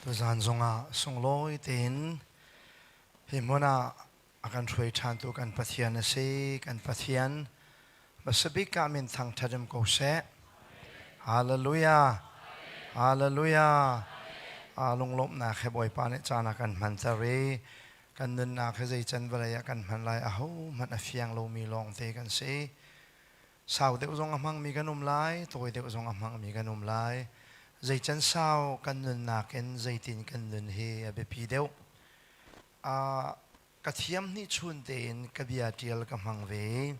Tuzaan zongah sunglawi tein hi hmun ah a kan hruai ṭhantu kan Pathian a si. Kan Pathian hmasabik ah min thangṭhat um ko seh. Hallelujah. Hallelujah. Aa lunglawmhnak he Bawipa nih caan a kan hmanter i kan nunnak hi zei can vawlei ah kan hman lai ahohmanh a fiang lomi lawngte kan si. Sau deuh zong a hmangmi kan um lai, tawi deuh zong a hmangmi kan um lai. Zei can sau kan nunnak in zeitin kan nun hi a biapi deuh. Uh, ka thiam hnih chun tein ka bia ṭial ka hmang ve.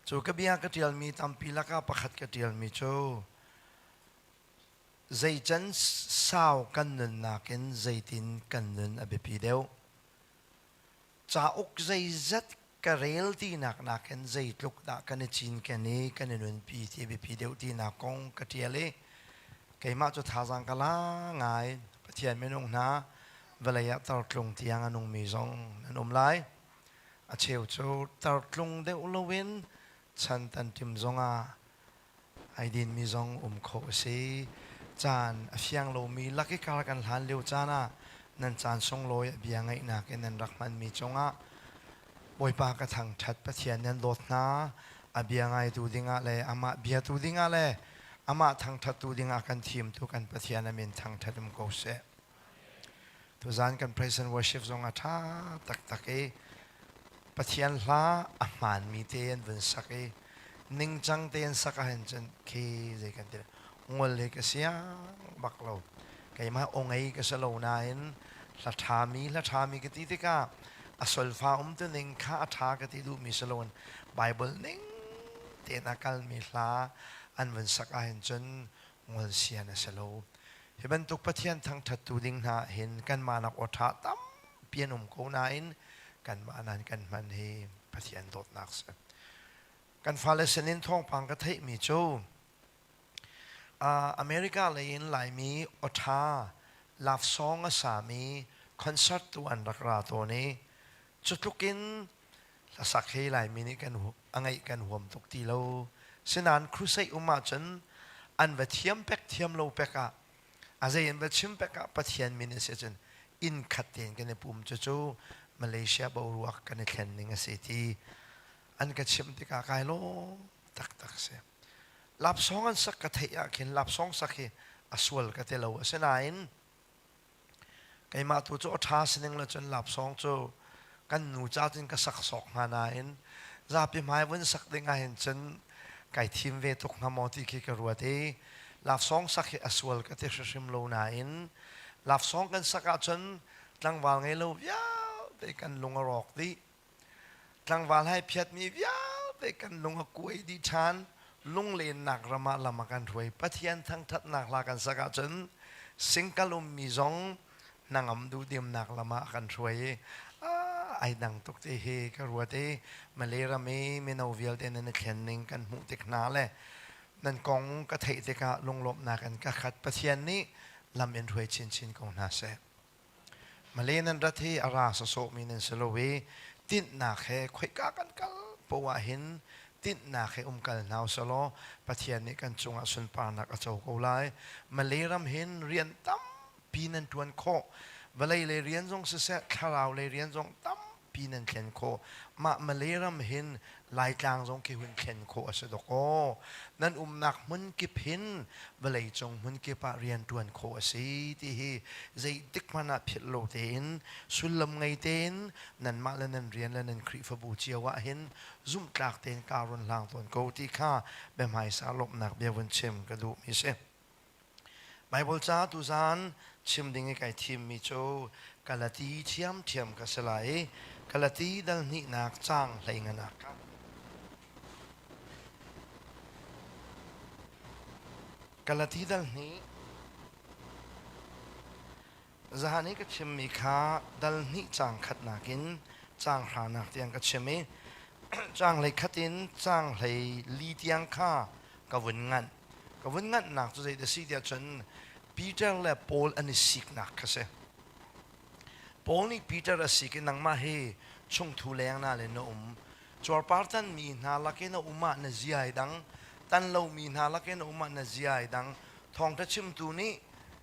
Cu ka bia ka ṭialmi tampi lakah pakhat ka ṭialmi cu zei can sau kan nunnak in zeitin kan nun a biapi deuh. Cauk zeizat ka rel tinak nakin zeitluk dah kan i cinken i kan i nunpi ti a biapi deuh tinak kong ka ṭial i keimah cu thazaang ka la ngai. Pathian minung hna vawlei ah tartlung tiang a nungmi zong nan um lai. A cheu cu tartlung deuh loin chan tanṭim zongah ai dinmi zong um khawh a si. Caan a fiang lomi lak i kar kan hlan lio caan ah nan caan sunglawi a bia ngaihnak in nan rak hmanmi cungah Bawipa ka thangṭhat Pathian nan dawt hna a bia ngaitu dingah le amah biatu dingah le amah thangṭhattu dingah kan thimtu kan Pathian a min thangṭhat um ko seh. Tuzaan kan praise and worship zong a ṭha taktak i Pathian hla a hmaanmi te an vun sak i ningcang tein sak ahhin cun khi zei kan ti ngol hi ka siang bak lo. Keimah aw ngei ka si lo nain hla ṭhami hla ṭhami ka ti tikah a solfa umtuning kha a ṭha ka ti duhmi si loin Bible ning tein a kalmi hla an vun sak ahhin cun ngol sian a si lo. Hi bantuk Pathian thangṭhattu ding hna hin kanmah nak aw ṭha tampi an um ko nain kanmah nan kan hman hi Pathian dawtnak si. Kan fale sinin thawngpang ka theihmi cu America lei in Laimi aw ṭha love song a sami concert tu an rak ra tawn i cu tluk in hlasak hi Laimi nih kan a ngeih kan huam tuk ti lo. Sinain crusade um ahcun an va thiam pek thiam lo pek ah a zei an va chim pek ah Pathian min a si ahcun inn khat tein kan i pum cucu Malaysia boruak kan i thlen ning a si ti an ka chimh tikah kai lawm taktak si. Lapsong an sak ka theih ah khin lapsong sak hi a sual ka ti lo. Asinain Keimah tu cu a ṭha sining le cun lapsawng cu kan nu ca cun ka sak sawk hnga nain zapi hmai vun sak ding ahhin cun kai thim ve tuk hnga maw ti khi ka ruat i lapsawng sak hi a sual ka ti hrimhrim lo nain lapsawng kan sak ahcun tlangval ngei lo vialte kan lung a rawk dih. Tlangval hai phiatmi vialte kan lung a kuai dih ṭhan. Lunglennak ram ah lam a kan hruai. Pathian thangṭhatnak hla kan sak ahcun singkal ummi zong hnangam duhdimnak lam ah a kan hruai i ai dang tuk ti hi ka ruat i Malay ram i mino vialte nan i thlen ning kan hmuh tik hna le nan kong ka theih tikah lunglawmhnak in ka khat. Pathian nih lam in hruai chinchin ko hna seh. Malay nan rat hi a ra sawsawhmi nan si lo i tinhnak he khoika kan kal poah hin tinhnak he umkal hna usih Pathian nih kan cungah sunparnak a co ko lai. Malay ram hin rian tampi nan ṭuan khawh. Vawlei lei rian zong siseh, thlarau lei rian zong tampi nan thlen khawh. Mah Malay ram hin Laitlang zong khi hun thlen khawh a si dawk aw. Nan umnak hmun kip hin vawleicung hmun kip ah rianṭuan khawh a si ti hi zeitik hmanh ah philh lo tein sullam ngei tein nanmah le nan rian le nan Khrihfabu cio ah hin zumhtlak tein kaa run hlang tawn ko ti kha biahmaisa lawmhnak bia vun chim ka duhmi si. Baibal ca tuzaan chim ding i kai thimmi cu Galati ṭhiamṭhiam ka si lai i Galati dal hnihnak caang hleinganak kha Galati dal hnih Zahan i ka chimmi kha dal hnih caang khatnak in caang hranak tiang ka chim i caang hlei khat in caang hlei li tiang kha ka vun nganh. Ka vun nganhnak cu zei si tiah cun Peter le Paul an i siknak kha si. Paul nih Peter a sik i nangmah hi chungthu leng na le na um. Cuarpar tanmi hna lakin a um ah na zia ai dang, tan lomi hna lakin a um ah na zia ai dang. Thawngṭha chimtu nih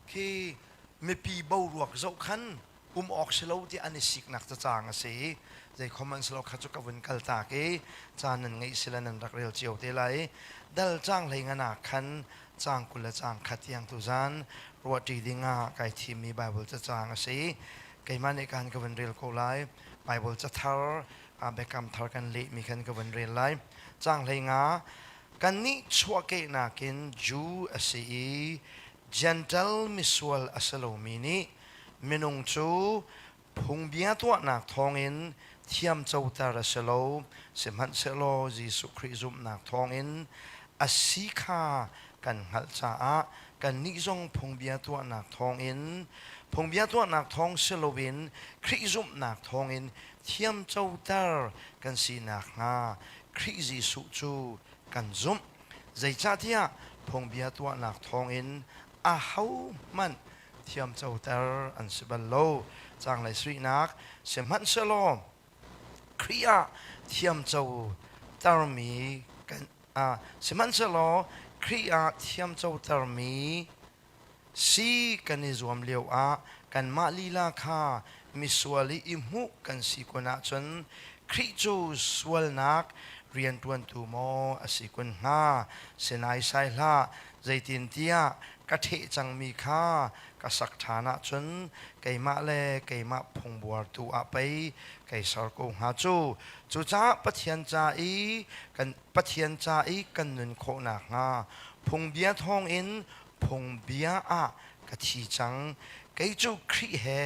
khi Mipi boruak zoh khan um awk si lo ti an i siknak cacang a si i zei khom an si lo kha cu ka vun kal tak i caan nan ngeih sila nan rak rel cio te lai. Dal caang hlei ngan ah khan caang 20 le caang 1 tiang tuzan ruahṭi ding ah kai thimmi Baibal cacang a si. Keimah nih kan ka vun rel ko lai. Baibal cathar biakam thar kan lehmi khan ka vun rel lai. Caang 15. Kannih chuahkehnak in Jew a si i Gentle misual a si lomi nih minung cu phungbia tuahnak thawngin thiamcoter a si lo, sihmanhsehlaw Jesuh Khrih zumhnak thawngin a si kha kan hngalh caah kannih zong phungbia tuahnak thawngin phungbia tuahnak thawng si loin Khrih zumhnak thawngin thiamcoter kan si nakhnga Khrih Jesuh cu kan zumh. Zeicahtiah phungbia tuahnak thawngin ahohmanh thiamcoter an si bal lo. Caanglei suihnak sihmanhsehlaw Khrih ah thiamco termi kan sihmanhsehlaw Khrih ah thiamcotermi si kan i zuam lio ah kanmah lila kha misual i i hmuh kan si kun ahcun Khrih cu sualnak rianṭuantu maw a si kun hnga? Si naisai hlah, zeitintiah ka ṭheh cangmi kha ka sak ṭhan ahcun keimah le keimah phungbuartu ah pei kai ser ko hnga cu. Cucaah Pathian ca i kan Pathian ca i kan nun khawh nakhnga phungbia thawngin phungbia ah ka thi cang. Kei cu Khrih he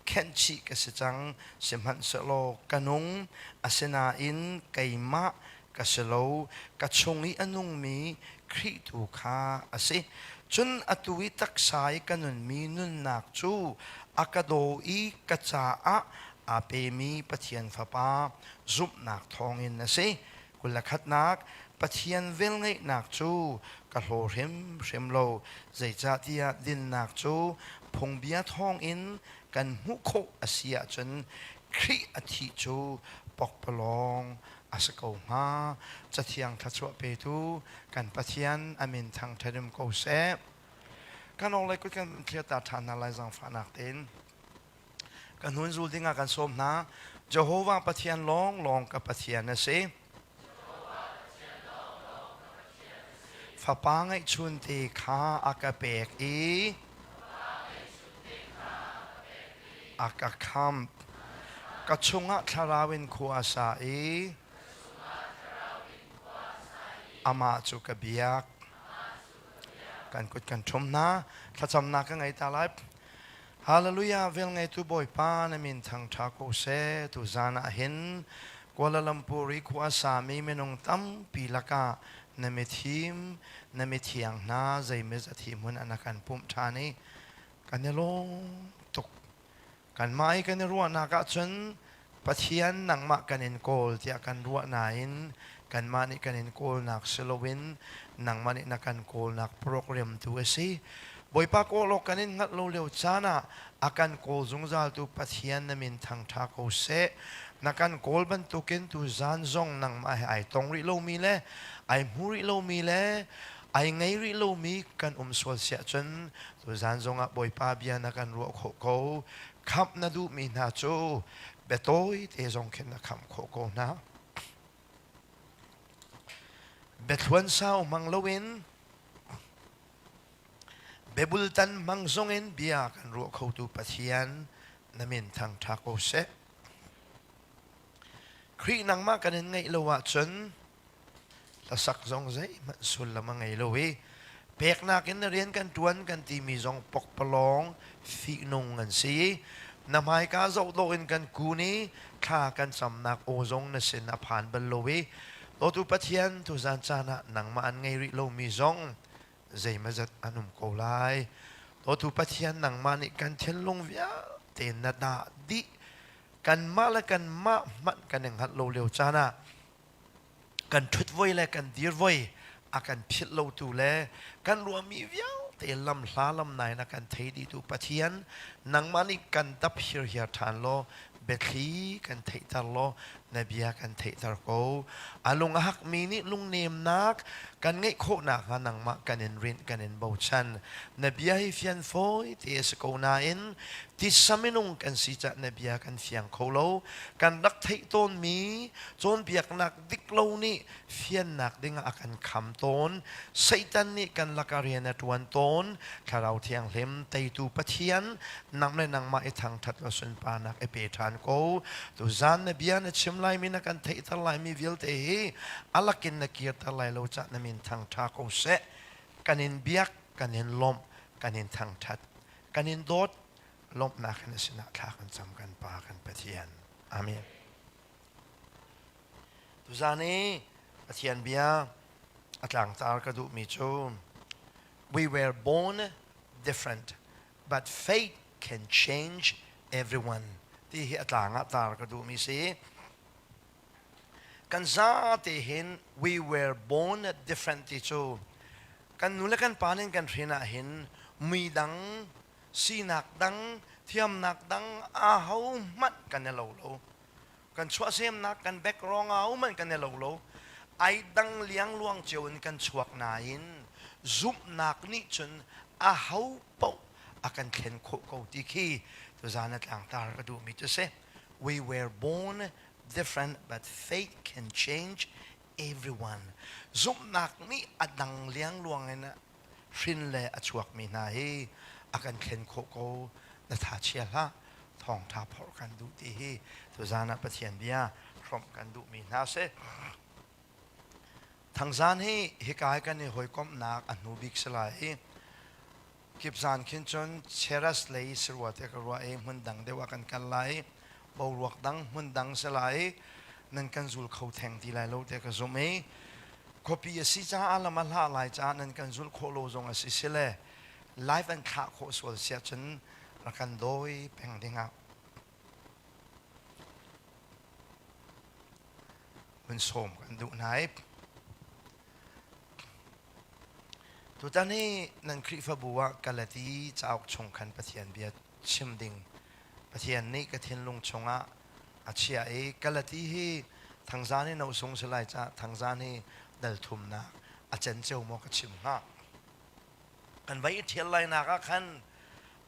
khenhchih ka si cang, sihmanhsehlaw ka nung, asinain keimah ka si lo, ka chung i a nungmi Khrih tu kha a si. Cun atu i taksa i ka nunmi nunnak cu a ka daw i ka caah aa pemi Pathian Fapa zumhnak thawngin a si. 21nak Pathian velngeihnak cu ka hlaw hrimhrim lo, zeicahtiah dinnak cu phungbia thawngin kan hmuh khawh a si ahcun Khrih a thih cu pokpalawng a si ko hnga. Cathiang thluachuah petu kan Pathian a min thangṭhat um ko seh. Kan awlei kut kan thlir ta ṭhan hna lai zaangfahnak tein. Kan hun zul dingah kan sawm hna. Jehovah Pathian lawnglawng ka Pathian a si. Fapa ngeihchunte kha a ka pek i a ka khamh. Ka chungah thlarau in khua a sa i amah cu ka biak. Kan kut kan ṭhum hna. Thlacamnak ka ngei ta lai. Hallelujah, velngeitu Bawipa na min thangṭha ko seh. Tuzan ah hin Kuala Lumpur i khua sami minung tampi lakah na mithim, na mithiang hna zeimizat hi hmun an kan pumh ṭhan i kan i lawm tuk. Kanmah i kan i ruahnak ahcun Pathian nangmah kan in kawl tiah kan ruah nain kanmah nih kan in kawlnak si loin nangmah nih na kan kawlnak program tu a si. Bawipa kawl awk kan in hngalh lo lio caan ah a kan kawl zungzaltu Pathian na min thangṭha ko seh. Na kan kawl bantukin tu zan zong nangmah he ai tong rih lomi le ai hmu rih lomi le ai ngei rih lomi kan um sual siah cun tuzan zongah Bawipa bia na kan ruah khawh ko. Khamh na duhmi hna cu biatawi te zong khin na khamh khawh ko hna. Biathluan sau hmang loin biabultan hmang zongin bia kan ruah khotu Pathian na min thangṭha ko seh. Khrih nangmah kan in ngeih lo ahcun hlasak zong zeihmanh sullam a ngei lo i peknak in na rian kan ṭuan kan timi zong pokpalawng fihnung an si i na hmaika zohdawh in kan kun i thla kan camnak aw zong na sin a phan bal lo i dawtu Pathian tuzan caan ah nangmah an ngei rih lomi zong zeimazat an um ko lai. Dawtu Pathian nangmah nih kan thinlung vialte na dah dih kanmah le kanmah hmanh kan i hngalh lo lio caan ah kan ṭhut voi le kan dir voi a kan philh lotu le kan ruahmi vialte lam hla lam nain a kan thei dihtu Pathian nangmah nih kan dap hirhiar ṭhan law biathli kan theihter law. Na bia kan theihter ko. A lung a hakmi nih lungnemnak kan ngeih khawh nakhnga nangmah kan in rinh, kan in bochan. Na bia hi fian fawi te a si ko nain titsa minung kan si cah na bia kan fiang kho lo. Kan rak theih tawnmi cawnpiaknak dik lo nih fiannak dingah a kan kham tawn. Satan nih kan lakah rian a ṭuan tawn. Thlarau Thianghlim teitu Pathian, nang le nangmah i thangṭhat law sunparnak i pe ṭhan ko. Tuzaan na bia na chim laimi na kan theihter laimi vialte hi a lakin na kirter lai lo cah na min thangṭha ko seh. Kan in biak, kan in lawmh, kan in thangṭhat, kan in dawt, lawmhnak in na sinah thla kan cam kan Pa kan Pathian. Amen. Tuzaan i Pathian bia a tlangtar ka duhmi cu We were born different, but fate can change everyone ti hi a tlang ah tar ka duhmi si. Kan zate hin we were born different ti cu kan nu le kan pa nih kan hrin ah hin mui dang, sinak dang, thiamnak dang aho hmanh kan i lo lo. Kan chuahsemnak kan background ah um kan i lo lo. Ai dang liangluang cio in kan chuak nain zumhnak nih cun aho paoh a kan thlen khawh ko ti khi tuzaan a tlangtar ka duhmi cu si. We were born different but faith can change everyone. Zumhnak nih a dang liangluang in hrin le a chuakmi hna hi a kan thlen khawh ko. Na tha chia hlah. Thawngṭha phorh kan duh ti hi tuzaan ah Pathian bia hrawmh kan duhmi hna si. Thangzaan hi hika hi kan i hawikomhnak a hnu bik si lai i kipzaan khin cun Cheras lei sarua te ka ruah i hmun dang deuh ah kan kal lai i boruak dang hmun dang si lai i nan kan zul kho theng ti lai lo te ka zumh i khuapi a si caah lam a hlah lai caah nan kan zulh khawh lo zong a si sile live an thlah khawh sual siah cun rak kan dawi peng dingah hun sawm kan duh hna i tutan hi nan Khrihfabu ah Galati cauk chung khan Pathian bia chim ding Pathian nih ka thinlung chungah a chiah i Galati hi thangzan hi no sung si lai caah thangzan hi dal thumnak a cenceo maw ka chim hnga. Kan vai i ṭhial lainak ah khan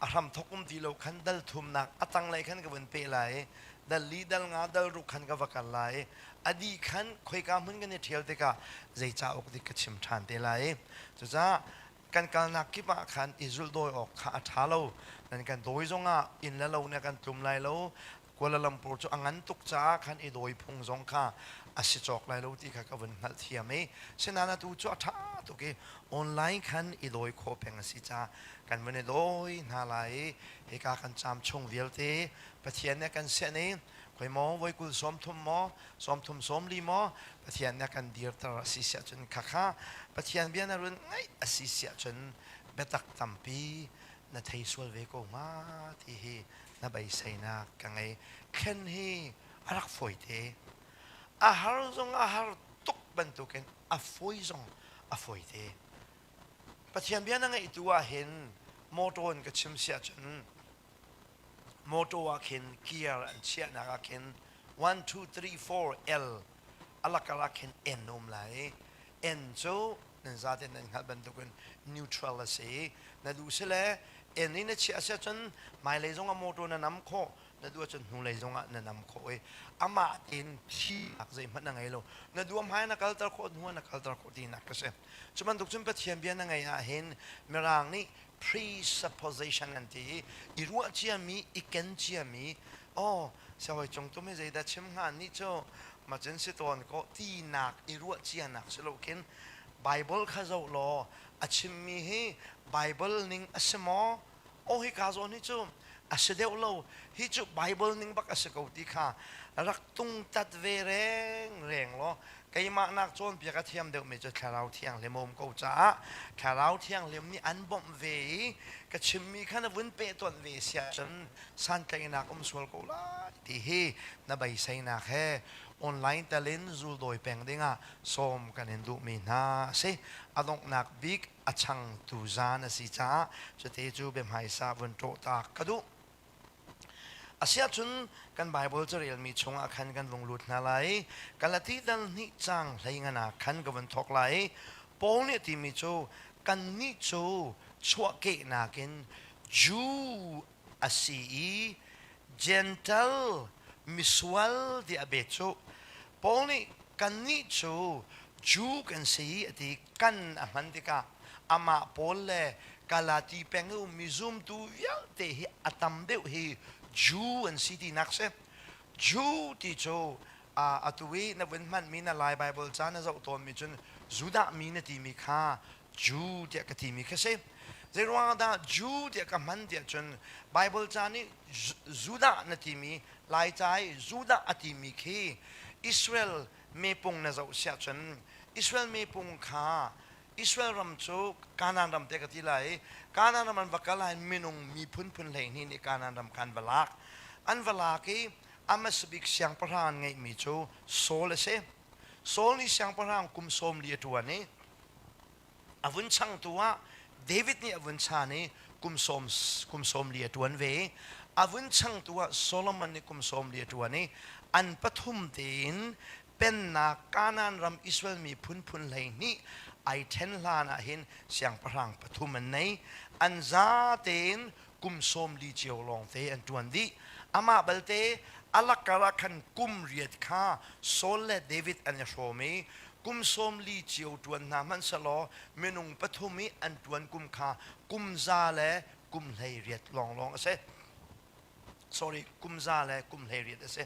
a hram thok um ti lo khan dal thumnak a tanglei khan ka vun peh lai i dal li dal nga dal ruk khan ka va kal lai i a dih khan khoika hmun kan i ṭhial tikah zei cauk dik ka chim ṭhan te lai i cucaah kan kalnak kip ah khan i zulhdawi awk kha a ṭha lo. Nan kan dawi zongah inn le lo nih a kan tlum lai lo. Kuala Lumpur cu a ngan tuk caah khan i dawi phung zong kha a si cawk lai lo ti kha ka vun hngalhthiam i sinain atu cu a ṭha tuk i online khan i dawi khawh peng a si caah kan vun i dawi hna lai i hika kan caam chung vialte Pathian nih a kan sianh i khoi maw voi kul 30 maw 30 sawmli maw Pathian nih a kan dirter a si siah cun khakha Pathian bia na run ngaih a si siah cun biatak tampi na thei sual ve ko hnga ti hi na beiseinak ka ngei. Thlen hi a rak fawi te. A har zong a har tuk bantukin a fawi zong a fawi te. Pathian bia na ngaih tu ah hin motor in ka chim siah cun motor ah khin gear an chiahnak ah khin 1 2 3 4 L a lakar ah khin N um lai. N cu nan zaten nan hngalh bantukin neutral a si. Na duh si le N i na chiah si ahcun hmailei zongah motor na nam khawh, na duh ahcun hnulei zongah na nam khawh i amah tein thinak zeihmanh na ngei lo. Na duh hmai na kalter khawh, hnu na kalter khawh tinak ka si. Cu bantuk cun Pathian bia na ngeih ahhin Mirang nih presupposition an ti i i ruah ciami, i ken ciami, oh siahawi cung tum hi zeidah chim hnga nih cu macun si tawn ko tinak i ruah cianak si lo khin Bible kha zoh law a chimmi hi Bible ning a si maw? Aw hika zawn hi cu a si deuh lo. Hi cu Bible ning bak a si ko ti kha rak tungtat ve rengreng law keimah nak cawnpiak a thiam deuhmi cu Thlarau Thianghlim a um ko caah Thlarau Thianghlim nih an bawmh ve i ka chimmi kha na vun pehtonh ve si ahcun santlaihnak um sual ko lai ti hi na beiseinak he online tal in zuldawi peng dingah sawm kan in duhmi hna a si. A donghnak bik a changtu zan a si caah cute cu biahmaisa vun ṭawhtak ka duh. Asiahcun kan Bible carelmi chungah khan kan vung lut hna lai. Galati dal hnih cang hleingan ah khan ka vun thawk lai. Paul nih a timi cu kannih cu chuahkehnak in Jew a si i Gentle misual tiah a bet cu. Paul nih kannih cu Jew kan si a ti kan a hman tikah amah Paul le Galati peng i ummi zumtu vialte hi a tam deuh hi Jew an si tinak si. Jew ti cu atu i na vun hmanmi na Lai Baibal ca na zoh tawnmi cun Judah mi na timi kha Jew tiah ka timi kha si. Zeiruang dah Jew tiah ka hman tiah cun Baibal ca nih Judah na timi Laica i Judah a timi khi Israel mepung na zoh siah cun Israel mepung kha Israel ram cu Kanaan ram te ka ti lai i Kanaan ram an va kal ah minung miphun phun 12 nih Kanaan ram kha an va lak. An va lak i a hmasa bik siangpahrang an ngeihmi cu Saul a si. Saul nih siangpahrang kum 40 a ṭuan i a vun changtu ah David nih a vun chan i kum 40 a ṭuan ve. A vun changtu ah Solomon nih kum 40 a ṭuan i an pathum tein pennak Kanaan ram Israel miphun phun 12 ai ṭhen hlan ah hin siangpahrang pathum an nei. An za tein kum 40 cio lawngte an ṭuan dih. Amah balte a lakar ah khan kum riat kha Saul le David an i hrawm i kum 40 cio ṭuan hna hmanh selaw minung pathum i an ṭuan kum kha kum za le kum 18 lawnglawng a si. Sorry, kum za le kum 18 a si.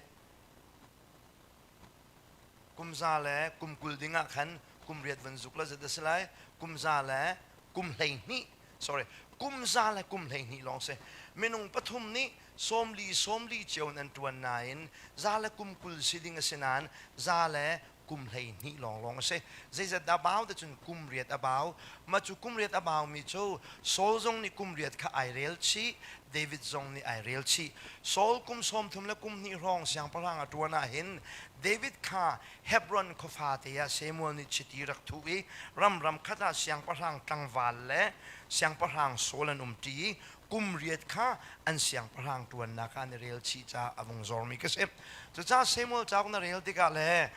Kum za le kum 20 ding ah khan kum riat van zuk la zat a si lai. Kum za le kum 12 sorry kum za le kum 12 lawng si. Minung pathum nih 40 40 cio in an ṭuan nain za le kum 20 si ding a si nain za le kum 12 lawnglawng a si. Zeizat dah bau ti cun kum riat a bau. Mah cu kum riat a baumi cu Saul zong nih kum riat kha ai rel chih, David zong nih ai rel chih. Saul kum 30 le kum hnih hrawng siangpahrang a ṭuan ah hin David kha Hebron khuafa te ah Samuel nih chiti rak thuh i ram ram khat ah siangpahrang tlangval le siangpahrang Saul an umṭi i kum riat kha an siangpahrang ṭuannak ah an i rel chih caah a vung zormi ka si. Cucaah Samuel cauk na rel tikah le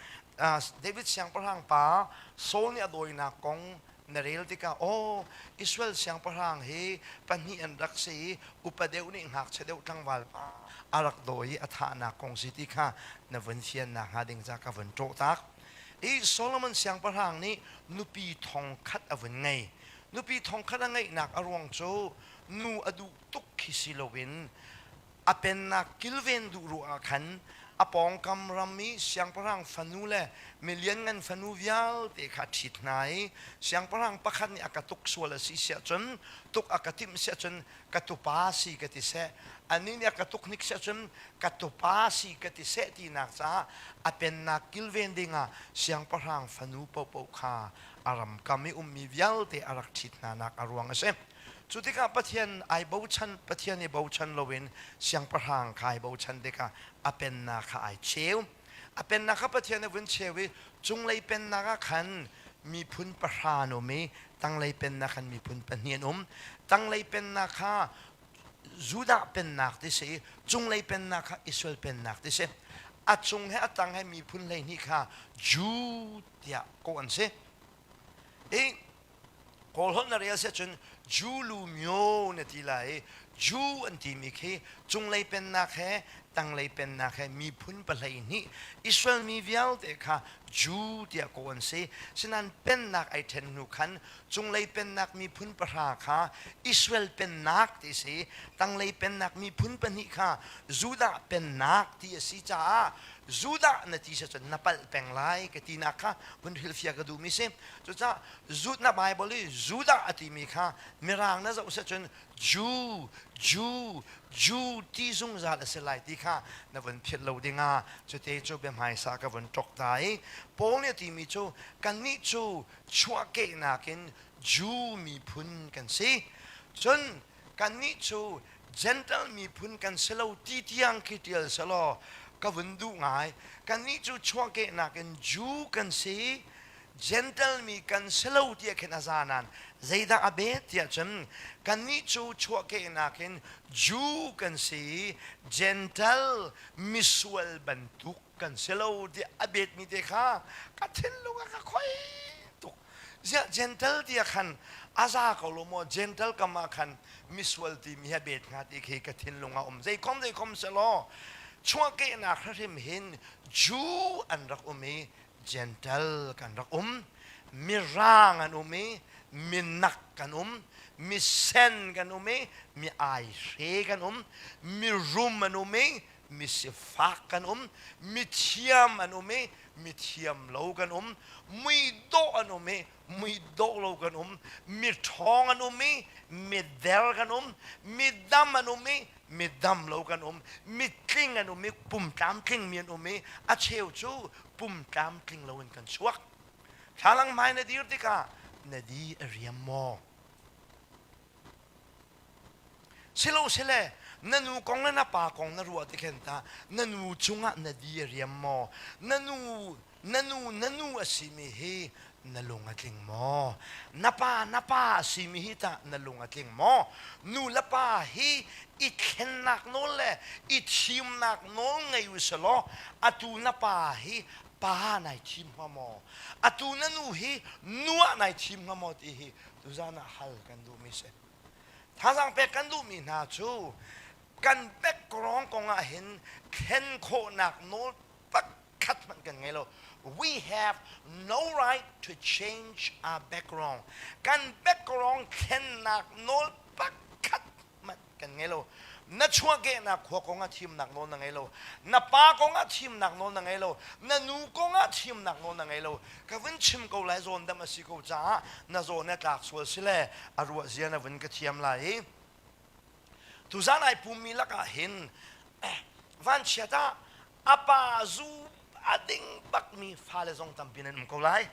David siangpahrang pa Saul nih a dawinak kong na rel tikah aw Israel siangpahrang hi pahnih an rak si i upa deuh nih ngakchia deuh tlangval pa a rak dawi i a thahnak kong si ti kha na vun fiannak hnga ding ca ka vun ṭawh tak. I Solomon siangpahrang nih nupi thong khat a vun ngei. Nupi thong khat a ngeihnak a ruang cu nu a duh tuk khi si loin a pennak kilven duh ruah ah khan a pawngkam ram i siangpahrang fanu le milianngan fanu vialte kha a ṭhit hna i siangpahrang pakhat nih a ka tuk sual a si siah cun tuk a ka timh siah cun ka tupa si ka ti seh anih nih a ka tuk hnik siah cun ka tupa si ka ti seh tinak caah a pennak kilven dingah siangpahrang fanu paohpaoh kha a ramkam i ummi vialte a rak ṭhit hnanak a ruang a si. Cu tikah Pathian ai bochan, Pathian i bochan loin siangpahrang kha ai bochan tikah a pennak kha ai cheu. A pennak kha Pathian a vun cheu i cunglei pennak ah khan miphun pahra an um i tanglei pennak khan miphun pahnih an um. Tanglei pennak kha Judah pennak ti si i cunglei pennak kha Israel pennak ti si. A cung he a tang he miphun 12 kha Jew tiah kawh an si. I Kawlholh na rel si ahcun Jew lu myo na ti lai i Jew an timi khi cunglei pennak he tanglei pennak he miphun 12 Israel mi vialte kha Jew tiah kawh an si. Sinain pennak ai ṭhen hnu khan cunglei pennak miphun pahra kha Israel pennak ti si, tanglei pennak miphun pahnih kha Judah pennak ti a si caah Judah na ti si cun na palh peng lai ka tinak kha vun hrilhfiah ka duhmi si. Cucaah Judah na Bible i Judah a timi kha Mirang na zoh si cun Jew, Jew, Jew ti zungzal a si lai ti kha na vun philh lo dingah cute cu biahmaisa ka vun ṭok ta i Paul nih a timi cu kannih cu chuahkehnak in Jew miphun kan si. Cun kannih cu Gentle miphun kan si lo ti tiang khi ṭial selaw ka vun duh ngai. Kannih cu chuahkehnak in Jew kan si. Gentle mi kan si lo tiah khin a za nain zeidah a bet tiah cun kannih cu chuahkehnak in Jew kan si i Gentle misual bantuk kan si lo tiah a betmi te kha ka thinlung a ka khoi tuk. Ziah Gentle tiah khan a za ko lo maw? Gentle kam ah khan misual timi hi a bet hnga ti khi ka thinlung ah um. Zeikom zeikom selaw chuahkehnak hrim hin Jew an rak um i Gentle kan rak um, mirang an um i minak kan um, misen kan um i mi aihre kan um, mirum an um i misifak kan um, mithiam an um i mithiam lo kan um, muidawh an um i muidawh lo kan um, miṭhawng an um i mider kan um, midam an um i midam lo kan um, mitling an um i pum tlamtling mi an um i a cheu cu pum tlamtling lo in kan chuak. Thlalang hmai na dir tikah na di a riam maw? Silo sile na nu kong le na pa kong na ruah tikhin ta na nu cungah na di a riam maw? Na nu na nu na nu a simi hi na lung a tling maw? Na pa na pa a simi hi tah na lung a tling maw? Nu le pa hi i thlennak nawl le i thimnak nawl ngei u selaw atu na pa hi pa nai thim hnga maw? Atu na nu hi nu ah nai thim hnga maw ti hi tuzan ah hal kan duhmi si. Thazaang pek kan duhmi hna cu kan background kong ah hin thlen khawhnak nawl pakhat hmanh kan ngei lo. We have no right to change our background. Kan background thlennak nawl pakhat hmanh kan ngei lo. Na chuahkehnak khua kong ah thimnak nawl na ngei lo. Na pa kong ah thimnak nawl na ngei lo. Na nu kong ah thimnak nawl na ngei lo. Ka vun chim ko lai zawn dam a si ko caah na zawn na tlak sual si le a ruah zia na vun ka thiam lai i tuzan ai pummi lakah hin vanchiat ah a pa zu a ding bakmi fale zong tampi nan um ko lai.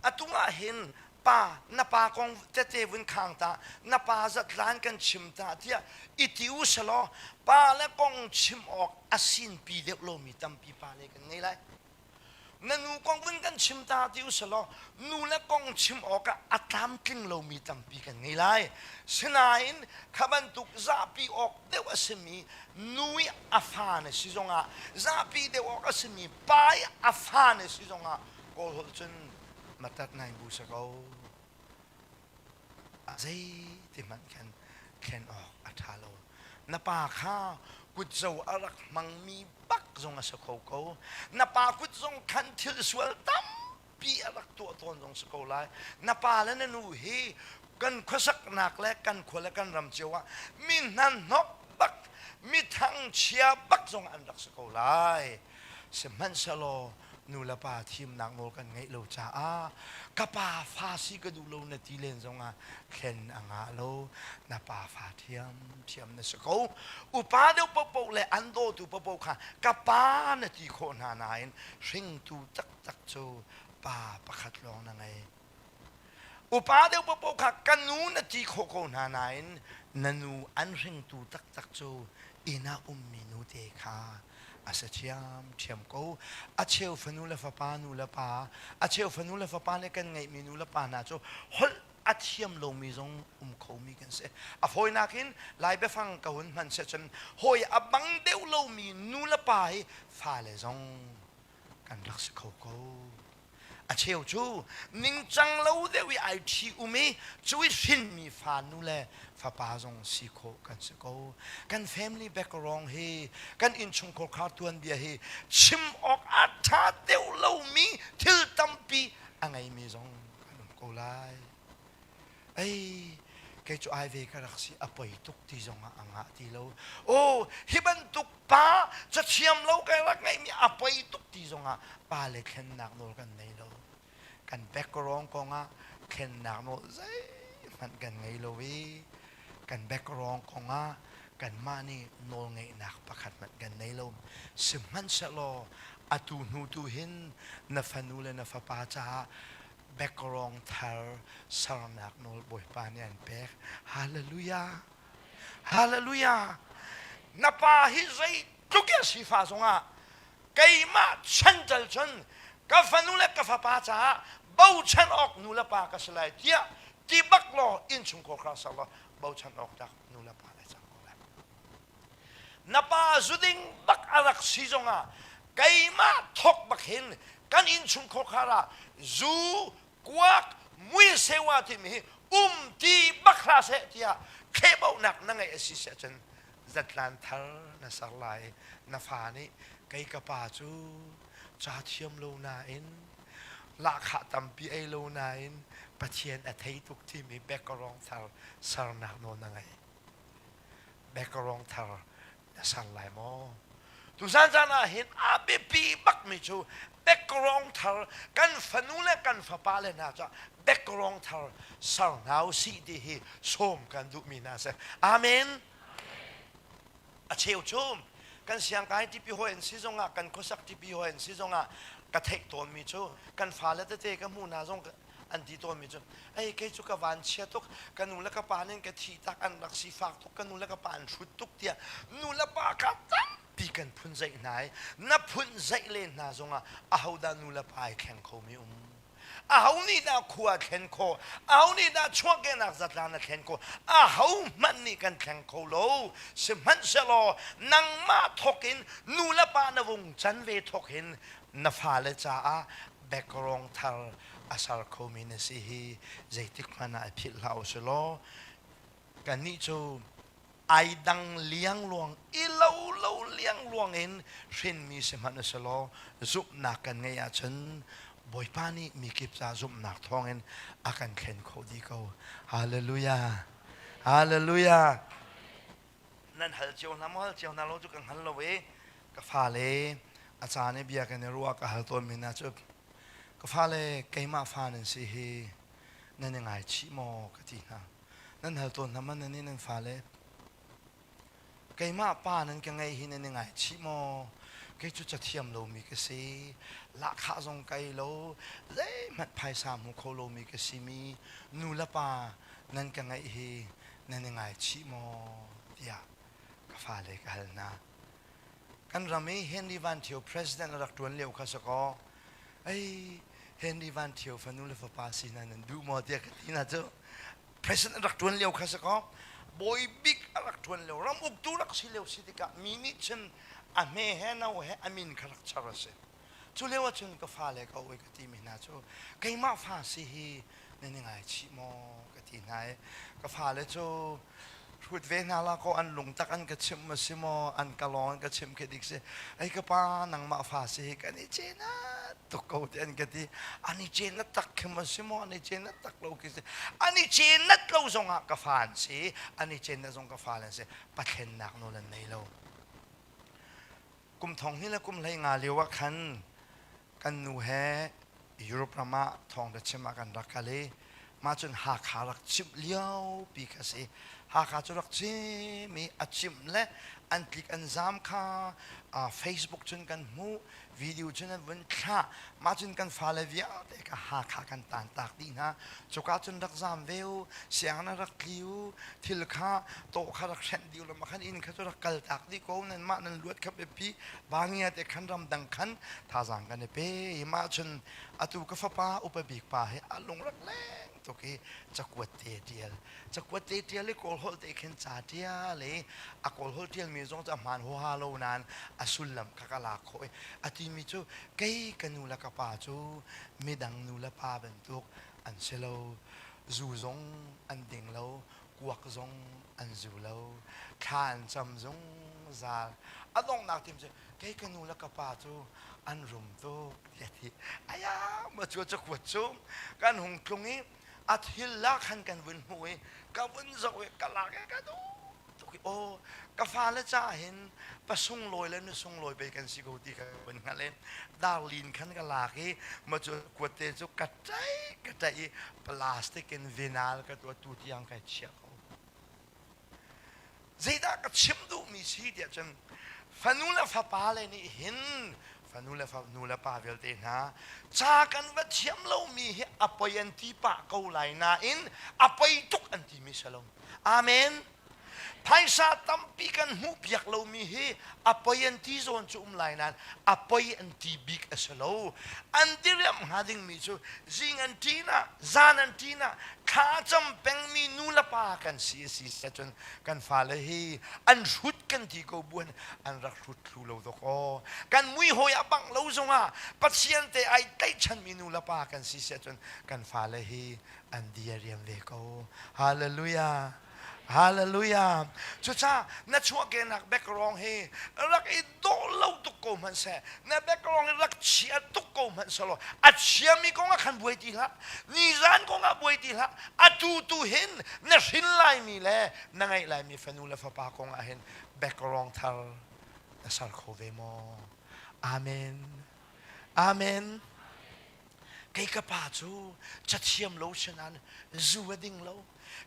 Atu ah hin pa na pa kong tete vun khang ta na pa zatlan kan chim ta tiah i ti u selaw pa le kong chim awk a sinpi deuh lomi tampi pa le kan ngei lai. Na nu kong vun kan chim ta ti u selaw nu le kong chim awkah a tlamtling lomi tampi kan ngei lai. Sinain kha bantuk zahpi awk deuh a simi nu i a fa na si zongah zahpi deuh awk a simi pa i a fa na si zongah Kawl holh cun matat nai bu sa ko. A zeiti hmanh khan thlen awk a ṭha lo. Na pa kha kutzo a rak hmangmi bak zong a si kho ko. Na pa kut zong khan thil sual tampi a rak tuah tawn zong si ko lai. Na pa le na nu hi kan khuasaknak le kan khua le kan ram cio ah mi hnahnok bak, mi thangchia bak zong an rak si ko lai. Sihmanhsehlaw nu le pa thimnak nawl kan ngeih lo caah ka pa fa si ka duh lo na ti len zongah thlen a ngah lo. Na pa fa thiam thiam na si ko. Upa deuh paohpaoh le an dawtu paohpaoh kha ka pa na ti khawh hna nain hringtu taktak cu pa pakhat lawng na ngei. Upa deuh paohpaoh kha ka nu na ti khawh ko hna nain na nu an hringtu taktak cu inn ah ummi nute kha a si ṭhiamṭhiam ko. A cheu fanu le fapa nu le pa, a cheu fanu le fapa nih kan ngeihmi nu le pa hna cu holh a thiam lomi zong um khomi kan si. A fawinak in Lai biafang ka hun hman seh cun hawi a bang deuh lomi nu le pa hi fale zong kan rak si kho ko. A cheu cu ningcang lo deuh i ai ṭhi um i cu i hrinmi fa nu le fapa zong si khawh kan si ko. Kan family background hi kan innchungkhar khar tuanbia hi chim awk a ṭha deuh lomi thil tampi a ngeimi zong kan um ko lai. Ei, kei cu ai ve ka rak si a poi tuk ti zong ah a ngah ti lo. Oh, hi bantuk pa cathiam lo ka rak ngeihmi a poi tuk ti zongah pa le thlennak nawl kan nei lo. Kan background kongah thlennak nawl zeihmanh kan ngei lo i kan background kongah kanmah nih nawlngeihnak pakhat hmanh kan nei lo. Sihmanhsehlaw atu hnu tu hin na fanu le na fapa caah background thar sernak nawl Bawipa nih an pek. Hallelujah! Hallelujah! Na pa hi zeitluk in sifa zongah keimah chan cal cun. Ka fanu le ka fapa caah bochan awk nu le pa ka si lai tiah ti bak law innchungkhar kha ser law bochan awk tlak nu le pa le cang ko lai. Na pa zuding bak a rak si zongah keimah thok bak hin kan innchungkhar khar ah zu kuak muisewa timi hi um ti bak hlah seh tiah thlehbauhnak na ngeih a si si ahcun zatlan thar na ser lai. Na fa nih kei ka pa cu ca thiam lo nain lahkhah tampi ei lo nain Pathian a thei tuk timi background thar sernak nawl na ngei. Background thar na ser lai maw? Tuzan caan ah hin a biapi bakmi cu background thar kan fanu le kan fapa le hna cu background thar ser hna u sih ti hi sawm kan duhmi hna si. Amen. A cheu cu kan siangkai tipi hawi an si zongah kan khuasak tipi hawi an si zongah ka theih tawnmi cu kan fale tete ka hmuh hna zong an ti tawnmi cu ei kei cu ka van chia tuk ka nu le ka pa nih ka thi tak an rak sifak tuk ka nu le ka pa an hrut tuk tiah nu le pa kha tampi kan phun zeih hna i na phun zeih len hna zongah ahodah nu le pa ai thleng khomi um aho nih dah khua thlen khawh aho nih dah chuahkehnak zatlang na thlen khawh aho hmanh nih kan thleng kho lo sihmanhsehlaw nangmah thawk in nu le pa na vung can ve thawk hin na fale caah background thar a ser khomi na si hi zeitik hmanh ah i philh hlah u silaw kannih cu ai dang liangluang i lo lo liangluang in hrinmi si hmanh u silaw zumhnak kan ngeih ahcun Bawipa nih mi kip ca zumhnak thawngin a kan thlen khawh dih ko. Hallelujah. Hallelujah. Nan hal cio hna maw hal cio hna lo cu ka hngal lo i ka fale a caan i bia kan i ruah ka hal tawnmi hna cu ka fale keimah fa nan si hi nan i ngaichih maw ka ti hna. Nan hal tawn hna man nan i nan fale keimah pa nan ka ngei hi nan i ngaichih maw? Kei cu cathiam lomi ka si, lahkhah zong ka ei lo, zeihmanh phaisa hmu kho lomi ka simi nu le pa nan ka ngeih hi nan i ngaichih maw? tiah ka fale ka hal hna. Kan ram i Henry Van Thio president a rak ṭuan lio kha si kaw, ei Henry Van Thio fanu le fapa si hna nan duh maw tiah ka ti hna cu president a rak ṭuan lio kha si kaw bawi bik a rak ṭuan lio ram uktu rak si lio si tikah mi nih cun a hme he no he a min kha rak char a si. Cu lio ahcun ka fale ka oi ka timi hna cu keimah fa si hi nan i ngaichih maw ka ti hna i ka fale cu hrut ve hna la kaw an lungtak an ka chimh ma si maw an ka lawng an ka chimh khi dik si ei ka pa nangmah fa si hi kan i cenat tuk ko ti an ka ti an i cenat tak khi ma si maw an i cenat tak lo khi si an i cenat lo zongah ka fa an si an i cenat zong ka fa an si pathlennak nawl an nei lo Kum thong hnih le kum hlei nga lio ah khan kan nu he Europe ram ah thawngtha chim ah kan rak kal i mah cun Hakha rak chimh lio pi kha si. Hakha cu rak chim i a chimh le an tlik an zaam kha Facebook cun kan hmuh, video cun an vun thlah. Mah cun kan fale vialte kha Hakha kan taantak dih hna. Cuka cun rak zaam ve u, sianginn ah rak tli u, thil kha tawh kha rak hrenh dih u law mah khan inn kha cu rak kaltak dih ko nanmah nan luat kha biapi bangia te khan ramdang khan thazaang kan i pe i mah cun atu ka fapa upa bik pa hi a lung rak leng tuk i cakuat te tial cakuat te tial i kawl holh te khin ca tial i a kawl holh tialmi zong cu a hmaan huaha lo nain a sullam kha ka lak khawh i a timi cu kei ka nu le ka pa cu midang nu le pa bantuk an si lo zu zong an ding lo kuak zong an zu lo thla an cam zungzal a donghnak tim cu kei ka nu le ka pa cu an rum tuk tiah ti aya ma cu cakuat cu kan hung tlung i a thil la khan kan vun hmuh i ka vun zoh i ka lak i ka duh tuk i aw ka fale ca hin pa sunglawi le nu sunglawi pei kan si ko ti ka vun hngalh i darlin khan ka lak i ma cu kuatte cu ka ṭaih ka ṭaih i plastic in vinal ka tuah tu tiang kai chiah ko zeidah ka chim duhmi si tiah cun fanu le fapa le nih hin fanu le nu le pa vialte hna ca kan va thiam lomi hi a poi an ti pah ko lai nain a poi tuk an timi si lo amen. Phaisa tampi kan hmuh piak lomi hi a poi an ti zawn cu um lai nain a poi an ti bik a si lo. An diriamh hnga dingmi cu zing an ṭin ah, zan an ṭin ah thlacam pengmi nu le pa kan si a si ahcun kan fale hi an hrut kan ti ko buan an rak hrut thlu lo dawk aw. Kan mui hawi a bangh lo zongah Pathian te ai tlaihchanmi nu le pa kan si si ahcun kan fale hi an di a riam ve ko. Hallelujah. Hallelujah. Cucaah na chuahkehnak background hi rak i dawh lo tuk ko hmanh seh, na background hi rak chia tuk ko hmanh selaw, a chiami kong ah khan buai ti hlah. Nizan kong ah buai ti hlah. Atu tu hin na hrin laimi le na ngeih laimi fanu le fapa kong ah hin background thar na ser kho ve maw? Amen. Amen. Kei ka pa cu cathiam lo si nain zu a ding lo.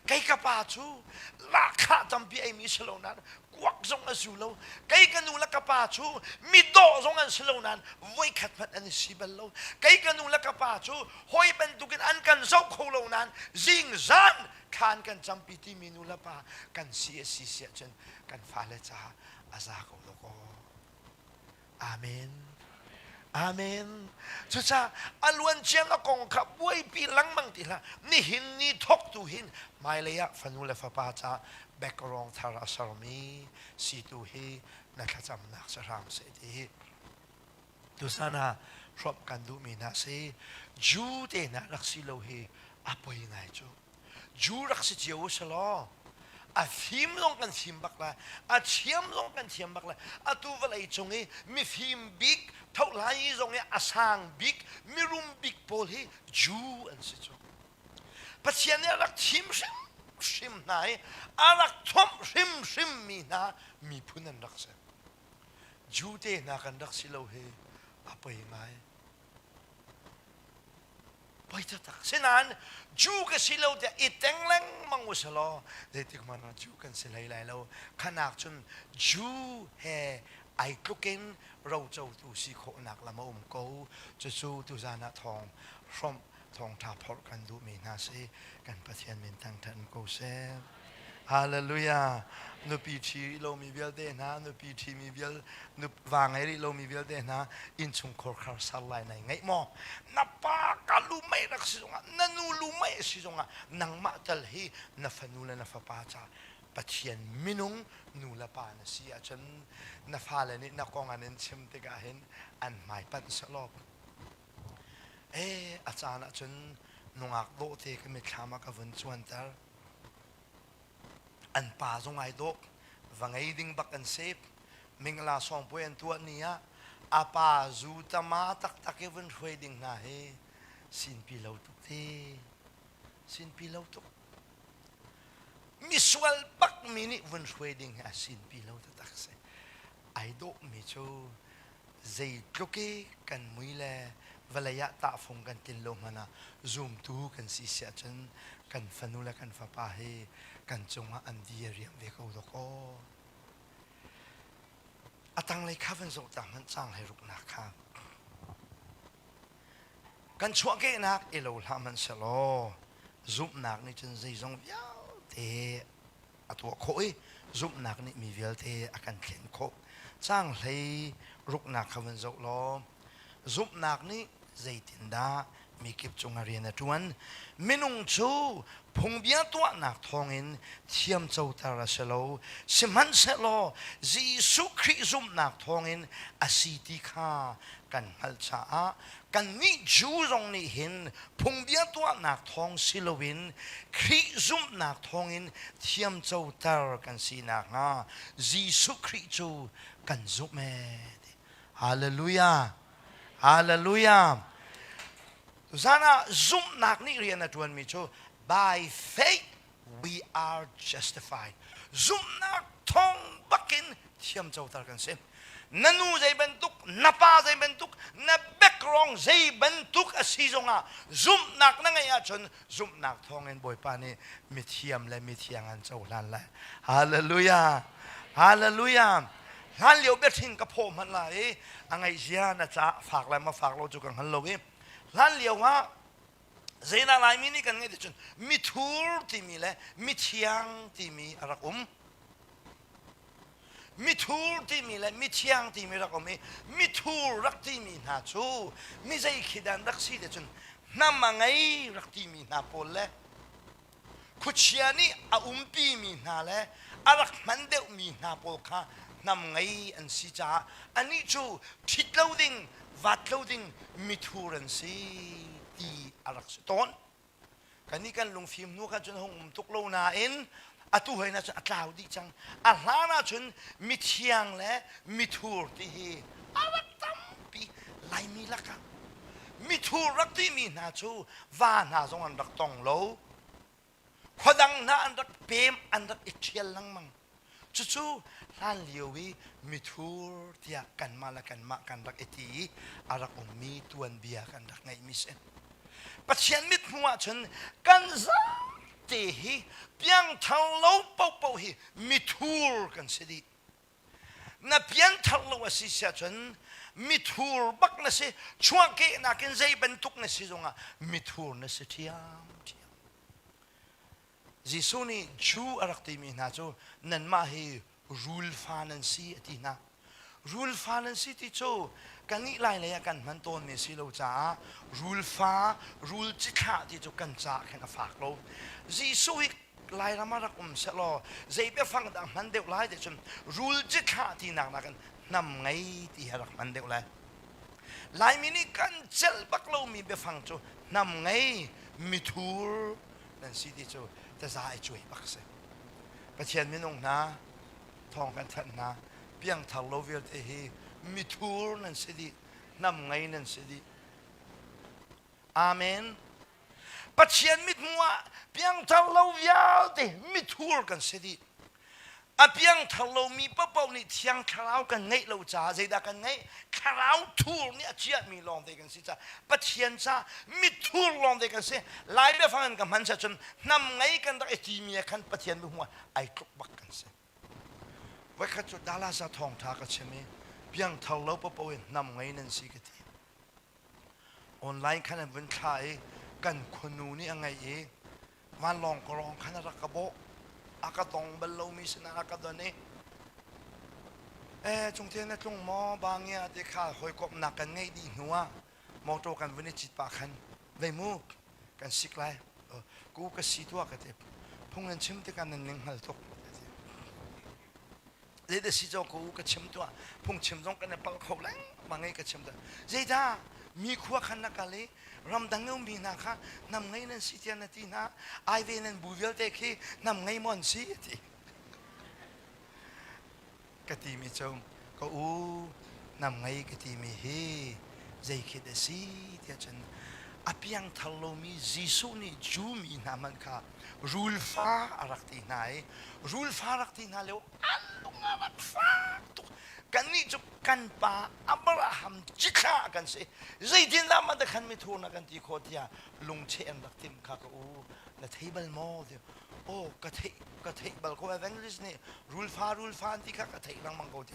Kei ka pa cu lahkhah tampi eimi si lo nain kuak zong a zu lo. Kei ka nu le ka pa cu mi dawh zong an si lo nain voikhat hmanh an i si bal lo. Kei ka nu le ka pa cu hawi bantukin an kan zoh kho lo nain zingzan thla an kan campi timi nu le pa kan si a si si ahcun kan fale caah a za ko lo kaw. Amen. Amen. Cucaah a luancia na kong kha buaipi lengmang ti hlah. Nihin ni thawk tu hin hmailei ah fanu le fapa caah background thar a sermi si tu hi na thlacamnak si hram seh ti hi tusan ah hrawmh kan duhmi hna si. Jew te hna rak si lo hi a poi ngai cu. Jew rak si cio u selaw a fim zong kan fim bak lai a thiam zong kan thiam bak lai atu vawlei cung i mifim bik thohlai zong i a sang bik mirum bik pawl hi Jew an si cu Pathian nih a rak thim hrimhrim hna i a rak thomh hrimhrim mi hna miphun an rak si Jew te hna kan rak si lo hi a poi ngai Poi taktak. Sinain Jew ka si lo tiah i teng lengmang u selaw zeitik hmanh ah Jew kan si hlei lai lo. Khanak cun Jew he ai tluk in rocotu si khawhnak lam a um ko. Cucu tuzan ah thawng hrawmh thawngṭha phorh kan duhmi hna si. Kan Pathian min thangṭhat ko seh. Hallelujah. Nupi ṭhi rih lomi vialte hna, nupi ṭhimi vial, va ngei rih lomi vialte hna, innchungkhar khar sar lai nai ngeih maw? Na pa ka lu mei rak si zongah, na nu lu mei si zongah, nangmah tal hi na fanu le na fapa ca Pathian minung nu le pa na si ahcun na fale nih na kong an in chim tikah hin an hmai panh selaw eh a caan ahcun nungak dawh te ka mitthlam ah ka vun cuanter An pa zong ai dawh. Va ngei ding bak an si. Mingla sawngpuai an tuah ni ah a pa zu tama taktak i vun hruai ding hna hi sinpi lo tuk ti. Sinpi lo tuk. Misual bak mi nih vun hruai ding hi a sinpi lo taktak si. Ai dawh mi cu zeitluk i kan mui le vawlei ah tahfung kan tlin lo hmanh ah zumtu kan si si ahcun kan fanu le kan fapa hi kan cungah an di a riam ve ko dawk aw. A tanglei kha van zoh ta hmanh cang hlei ruknak kha. Kan chuahkehnak i lo hlah hmanh selaw zumhnak nih cun zeizong vialte a tuah khawh i zumhnak nih mi vialte a kan thlen khawh. Caang hlei ruknak kha van zoh law zumhnak nih zeitindah mi kip cungah rian a ṭuan? Minung cu phungbia tuahnak thawngin thiamcoter a si lo. Sihmanhsehlaw Jesuh Khrih zumhnak thawngin a si ti kha kan hngalh caah kannih Jew zong nih hin phungbia tuahnak thawng si loin Khrih zumhnak thawngin thiamcoter kan si nakhnga Jesuh Khrih cu kan zumh ee. Hallelujah! Hallelujah! Tuzan ah zumhnak nih rian a ṭuanmi cu by faith we are justified. Zumhnak thawng bakin thiamcoter kan si. Na nu zei bantuk, na pa zei bantuk, na background zei bantuk a si zongah zumhnak na ngeih ahcun zumhnak thawngin Bawipa nih mithiam le mithiang an cohlan lai. Hallelujah! Hallelujah! Hlan lio biathing ka phaw hmanh lai i a ngaihzia na ca fak lai ma fak lo cu ka hngal lo i hlan lio ah Zeidah Laimi nih kan ngeih ti cun mithur timi le mithiang timi a rak um. Mithur timi le mithiang timi rak um i mithur rak timi hna cu mi zei khi dan rak si te cun hnam a ngei rak timi hna pawl le khuachia nih a umpimi hna le a rak hman deuhmi hna pawl kha hnam ngei an si caah anih cu ṭhit lo ding vat lo ding mithur an si ti a rak si tawn. Kannih kan lungfim hnu khan cun a hung um tuk lo nain atu hoi na cun a tlau dih cang. A hlan ahcun mithiang le mithur ti hi a rak tampi Laimi lakah. Mithur rak timi hna cu va hna zong an rak tong lo. Khuadang hna an rak pem, an rak i ṭhial lengmang. Cucu hlanlio i mithur tiah kanmah le kanmah kan rak i ti i a rak ummi tuanbia kan rak ngeihmi si. Pathian mithmuh ahcun kan zate hi piangthar lo paohpaoh hi mithur kan si dih. Na pianthar lo a si siahcun mithur bak na si. Chuahkehnak in zei bantuk na si zongah mithur na si ṭhiamṭhiam. Jesuh nih Jew a rak timi hna cu nanmah hi rul fa nan si a ti hna. Rul fa nan si ti cu kannih lai lei ah kan hman tawnmi si lo caah rul fa, rul cithlah ti cu kan caah khan a fak lo. Jesuh hi Lairam ah rak um sehlaw zei biafang dah hman deuh lai ti cun rul cithlah tinak nakin hnam ngei ti hi a rak hman deuh lai. Laimi nih kan celh bak lomi biafang cu hnam ngei, mithur, nan si ti cu taza i cuai bak si. Pathian minung hna thawng kan thanh hna piangthar lo vialte hi mithur nan si dih hnam ngei nan si dih. Amen. Pathian mithmuh ah piangthar lo vialte mithur kan si dih. A piangthar lomi paohpaoh nih Thiang Thlarau kan ngeih lo caah zeidah kan ngeih? Thlarau thur nih a chiahmi lawngte kan si caah Pathian caah mithur lawngte kan si. Lai biafang in ka hman cun hnam ngei kan rak i timi ah khan Pathian mithmuh ah ai tluk bak kan si. Voikhat cu Dallas ah thawngṭha ka chim i piangthar lo paohpaoh in hnam ngei nan si ka ti. Online khan an vun thlah i kan khuanu nih a ngeih i vanlawng kawrong khan a rak ka bawh a ka dong bal lomi sinah a ka don i eh cungte na tlung maw bangia ti kha hawikomhnak kan ngeih dih hnu ah motor kan vun i cit pah khan vei mu kan sik lai ku ka si tuah ka ti phung nan chim tikah nan ning hngal tuk Zeidah si caw ko ka chim tuah phungchim zong kan i palh kho lengmang i ka chim tuah zeidah mi khua khan na kal i ramdang i ummi hna kha nam ngei nan si tiah na ti hna ai ve nan bu vialte khi nam ngei maw an si ti ka timi cu ka u nam ngei ka timi hi zei khi dah si tiah cun a piangthar lomi Jesuh nih Jew mi hna hmanh kha rulfa a rak ti hna i rulfa rak ti hna lio an lung a rak fak tuk kannih cu kan pa Abraham cithlah kan si zeitindah mah khan mithur na kan ti khawh tiah lungcheh an rak timh kha ka u na thei bal maw ti oh ka theih ka theih bal ko evangelist nih rulfa rulfa an ti kha ka theih lengmang ko ti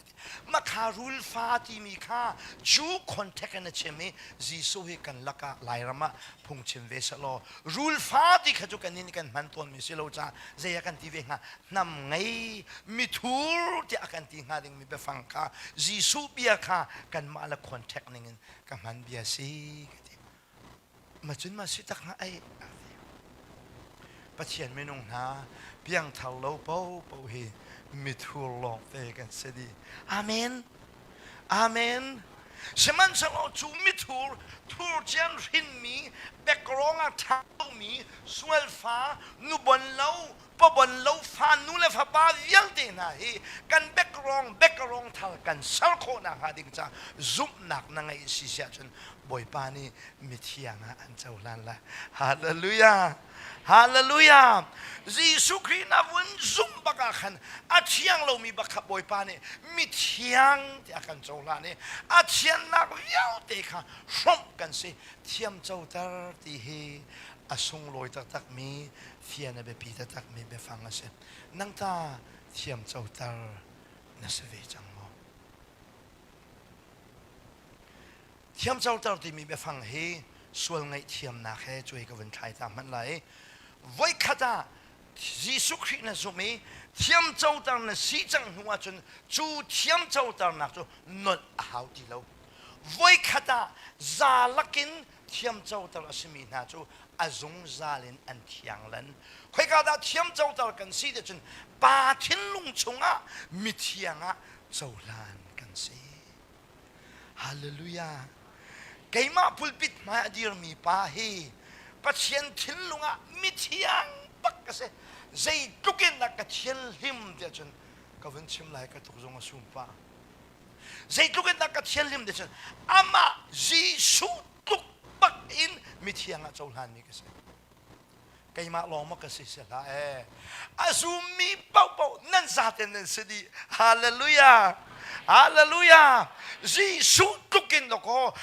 mah kha rulfa timi kha Jew contact in a chim i Jesuh hi kan lakah Lairam ah phungchim ve selaw rulfa ti kha cu kan nih kan hman tawnmi si lo caah zei ah kan ti ve hnga hnam ngei mithur tiah a kan ti hnga dingmi biafang kha Jesuh bia kha kanmah le contact ning in ka hman bia si ka ti ma cun ma si tak hnga ai Pathian minung hna piangthar lo po po hi mithur lawngte kan si dih amen Amen. Sihmanhsehlaw cu mithur thur cian hrinmi background ah ṭha lomi sualfa nubon lo pabon lo fa nu le fapa vialte hna hi kan background background thar kan ser khawhnak hnga ding ca zumhnak na ngeih si si ahcun Bawipa nih mithiang ah an cohlan lai. Hallelujah. Hallelujah! Jesuh Khrih na vun zumh bak ah khan a thiang lomi bak kha Bawipa nih mithiang tiah a kan cohlan i a thiannak vialte kha hrawmh kan si. Thiam coter ti hi a sunglawi taktakmi fian a biapi taktakmi biafang a si. Nang ta thiam coter na si ve cang maw? Thiamcoter timi biafang hi sual ngaihthiamnak he cuai ka vun thlai ta hmanh lai. Voikhat ah. Jesuh Khrih na zumh i thiamcoter na si cang hnu ahcun cu thiamcoternak cu nolh a hau ti lo. Voikhat ah za lakin thiamcoter a simi hna cu a zungzal in an thiang lan. Khoika dah thiamcoter kan si ti cun Pa thinlung chungah mithiang ah cohlan kan si. Hallelujah. Keimah pulpit hmai a dirmi pa hi Pathian thinlung ah mithiang bak ka si. Zeitluk in dah ka thianhlim tiah cun ka vun chim lai ka tuk zong a sum pah. Zeitluk in dah ka thianhlim tiah cun amah Jesuh tluk bak in mithiang ah cohlanmi ka si. Keimah lawng maw ka si si hlah ee. A zummi paohpaoh nan zaten nan si dih. Hallelujah. Hallelujah. Jesuh tluk in dawkaw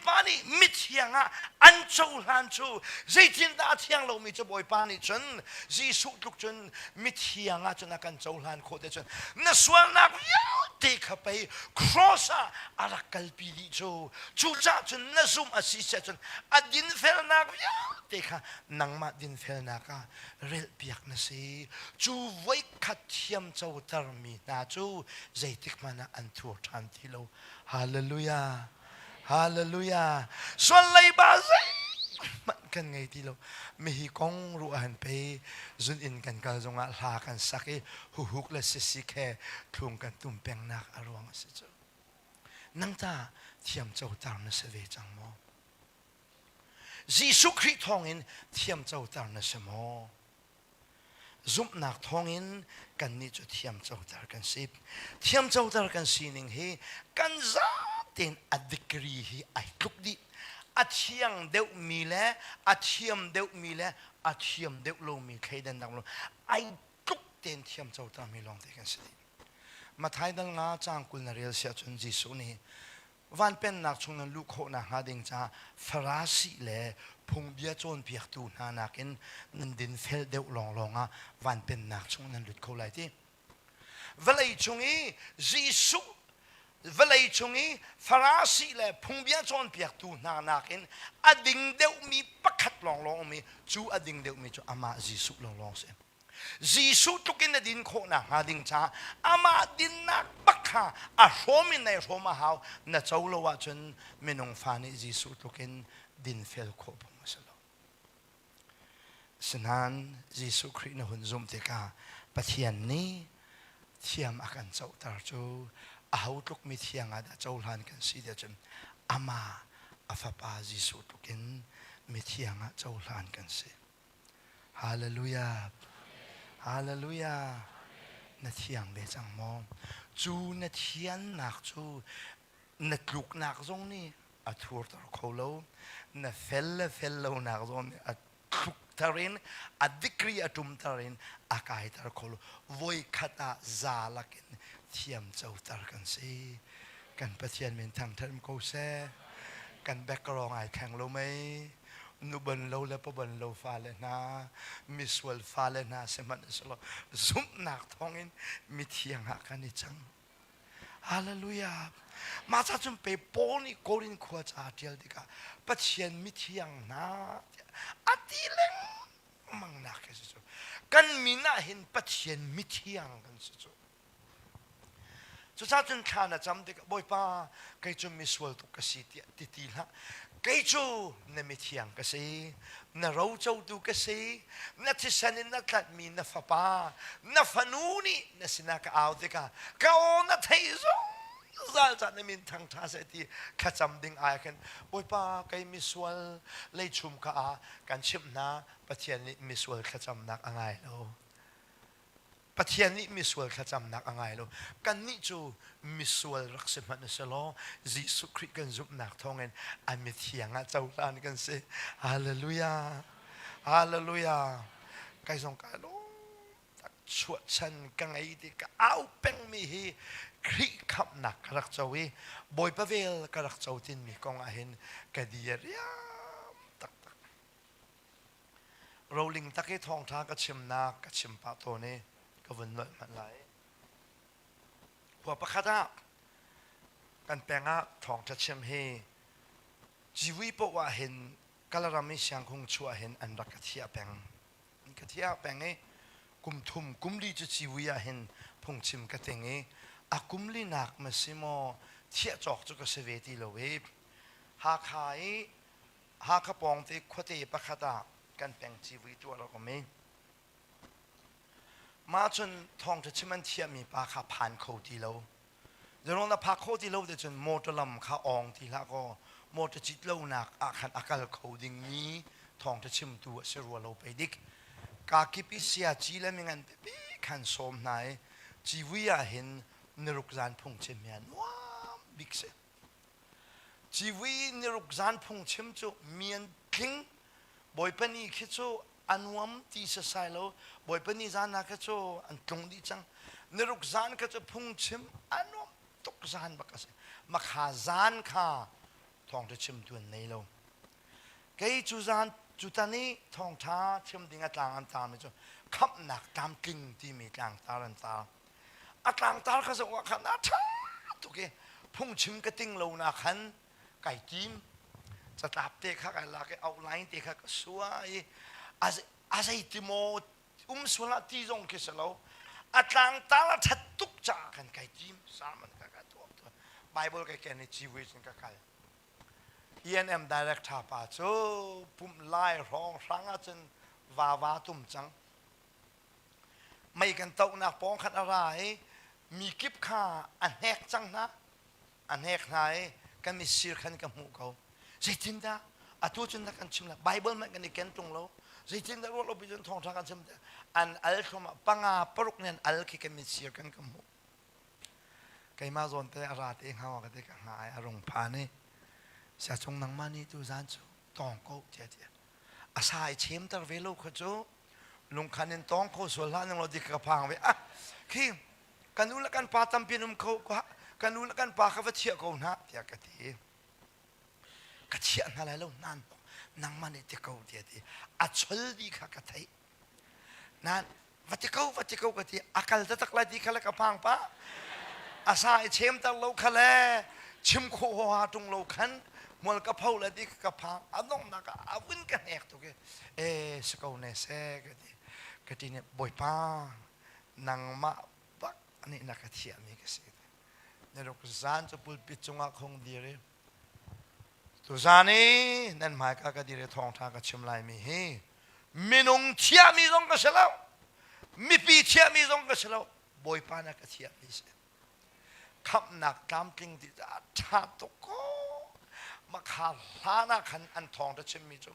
Pa nih mithiang ah an cohlan cu zeitindah a thiang lomi cu Bawipa nih cun Jesuh tluk cun mithiang ah cun a kan cohlan khawh te cun na sualnak vialte kha pei cross ah a rak kalpi dih cu. Cucaah cun na zumh a si siah cun a dinfelnak vialte kha nangmah dinfelnak ah relhpiak na si. Cu voikhat thiamcotermi hna cu zeitik hmanh ah an thur ṭhan ti lo. Hallelujah! Hallelujah! Sual leiba zeihmanh kan ngei ti lo. Mihi kong ruah han pe zun inn kan kal zongah hla kan sak i huhuk le sisik he thlung kan tum pengnak a ruang a si cu. Nang ta thiamcoter na si ve cang maw? Jesuh Khrih thawngin thiamcoter na si maw? Zumhnak thawngin kannih cu thiamcoter kan si. Thiamcoter kan sining hi kan zatein a degree hi ai tluk dih. A thiang deuhmi le a thiam deuhmi le a thiam deuh lomi thleidannak lo ai tluk tein thiamcotermi lawngte kan si dih. Matthai dal nga caang 20 na rel siah cun Jesuh nih van pennak chung nan luh khawh nakhnga ding caah Farasi le phungbia cawnpiaktu hna nakin nan dinfel deuh lawnglawng ah van pennak chung nan lut kho lai ti. Vawlei cung i Jesuh vawlei cung i Farasi le phungbia cawnpiaktu hna nakin a ding deuhmi pakhat lawnglawng um i cu a ding deuhmi cu amah Jesuh lawnglawng si. Jesuh tluk in na din khawh nakhnga ding caah amah dinnak bak kha a hrawm in nai hrawm a hau. Na co lo ahcun minung fa nih Jesuh tluk in dinfel khawh phung a si lo. Sinain Jesuh Khrih na hun zumh tikah Pathian nih thiam a kan cohter cu aho tluk mi thiang ah dah cohlan kan si tiah cun amah a fapa Jesuh tluk in mithiang ah cohlan kan si. Hallelujah. Hallelujah. Na thiang ve cang maw? Cu na thiannak cu na tluknak zong nih a thurter kho lo. Na fel le fel lonak zong nih a tlukter in a degree a ṭumter in a kaiter kho lo. Voikhat ah za lakin thiam coter kan si. Kan Pathian min thangṭhat ko seh. Kan background ai thleng lo mei. Nu ban lo le pa ban lo fale hna misual fale hna sihmanhsehlaw zumhnak thawngin mithiang ah kan i cang. Hallelujah. Mah ca cun pe Paul nih Korin khua ca a ṭial tikah Pathian mithiang hna a ti lengmang nak hi si cu. Kan min ah hin Pathian mithiang kan si cu. Cucaah cun thla na cam tikah Bawipa kei cu misual tuk ka si tiah ti ti hlah. Kei cu na mithiang ka si, na rocotu ka si, na thisen in na tlanhmi na fapa, na fanu nih na sinah ka au tikah ka aw na theih zungzal caan na min thangṭha seh ti thlacam ding ai khin Bawipa kei misual leichum ka ah kan chimh hna Pathian nih misual thlacamnak a ngai lo. Pathian nih misual thlacamnak a ngai lo. Kannih cu misual rak si hmanh selaw Jesuh Khrih kan zumhnak thawngin a mithiang ah cohlan kan si. Hallelujah. Hallelujah. Kai zong kai lawm tak chuahchan ka ngei ti ka au pengmi hi Khrih khamhnak ka rak co i Bawipa vel ka rak co tinmi kong ah hin ka dir riam taktak. Roling tak i thawngṭha ka chimnak ka chim pah tawn i ka vun nolh hmanh lai. Khua pakhat ah kan peng ah thawngṭha chim hi civui paoh ah hin Kalaram i siangkhung chuah hin an rak ka thiah peng. An ka thiah peng i. Kum thum kum li cu civui ah hin phungchim ka ting i a kum linak ma si maw thiah cawk cu ka si ve ti lo i Hakha i Hakha pawngte khuate pakhat ah kan peng civui tuah rak um i mah cun thawngṭha chim an thiahmi pa kha phan kho ti lo. Zeruang na phak khawh ti lo te cun motor lam kha awng ti hlah kaw motor cit lonak ah khan a kal kho dingmi thawngṭha chimtu a si rua lo pei dik. Kakip i siaci le mingan pipi khan sawm hna i civui ah hin niruk zan phungchim hi a nuam bik si. Civui niruk zan phungchim cu mi an tling. Bawipa ni khi cu a nuam ti sasai lo. Bawipa ni zan ah kha cu an tlung dih cang. Niruk zan kha cu phungchim a nuam tuk zan bak a si. Makha zan kha thawngṭha chimtu an nei lo. Kei cu zan cu tan i thawngṭha chim ding a tlang an tarmi cu khamhnak tlamtling timi tlangtar an tar. A tlangtar kha zoh ah khan a ṭha tuk i phungchim ka ting lo nak khan kai tim. Catlap te kha kai lak i outline te kha ka suai i a zeiti maw um sual ah ti zong khi si lo. A tlangtar a ṭhat tuk caah khan kai tim. Sermon ka ka tuah. Bible kai ken i civui cun ka kal. ENM director pa cu pumh lai hrawng hrang ahcun vava tum cang. Mei kan tohnak pawng khan a ra i mi kip kha a hnek cang hna. A hnek hna i kan mitsir khan ka hmuh ko. Zeitindah atu cun na kan chim la Bible hmanh kan i ken ṭung lo. Zeitindah ruah lo pi cun thawngṭha kan chim an al thluahmah panga paruk nih an al khi kan mitsir kan ka hmuh. Keimah zawn te a ra te hnga ka ti ka hnga i a rung phan i siacung nangmah nih tu zan cu tawng ko tiah tiah a sa i chemter ve lo kha cu lungkhan in tawng kho sual hlah ning law dik ka phang ve ah khi kan u le kan pa tampi an um kho kan u le kan pa kha va chiah ko hna tiah ka ti ka chiah hna lai lo nan nangmah nih ti ko tiah ti a chol dih kha ka theih Nan va ti ko va ti ko ka ti a kal taktak lai ti kha le ka phang pa a sa i chem ter lo kha le chim khawh huaha ṭung lo khan mual ka pho le ti ka phang a donghnak ah a vun ka hnek tuk i e si ko ne se ka ti ka ti nih bawipa nangmah bak nih na ka thiahmi ka si niruk zan cu pulpit cungah khong dir i Tuzan i nan hmaika ka dir i thawngṭha ka chim laimi hi minung thiahmi zong ka si lo, mipi thiahmi zong ka si lo, Bawipa na ka thiahmi si. Khamhnak tlamtling ti cu a ṭha tuk ko. Makha hlan ah khan an thawngṭha chimmi cu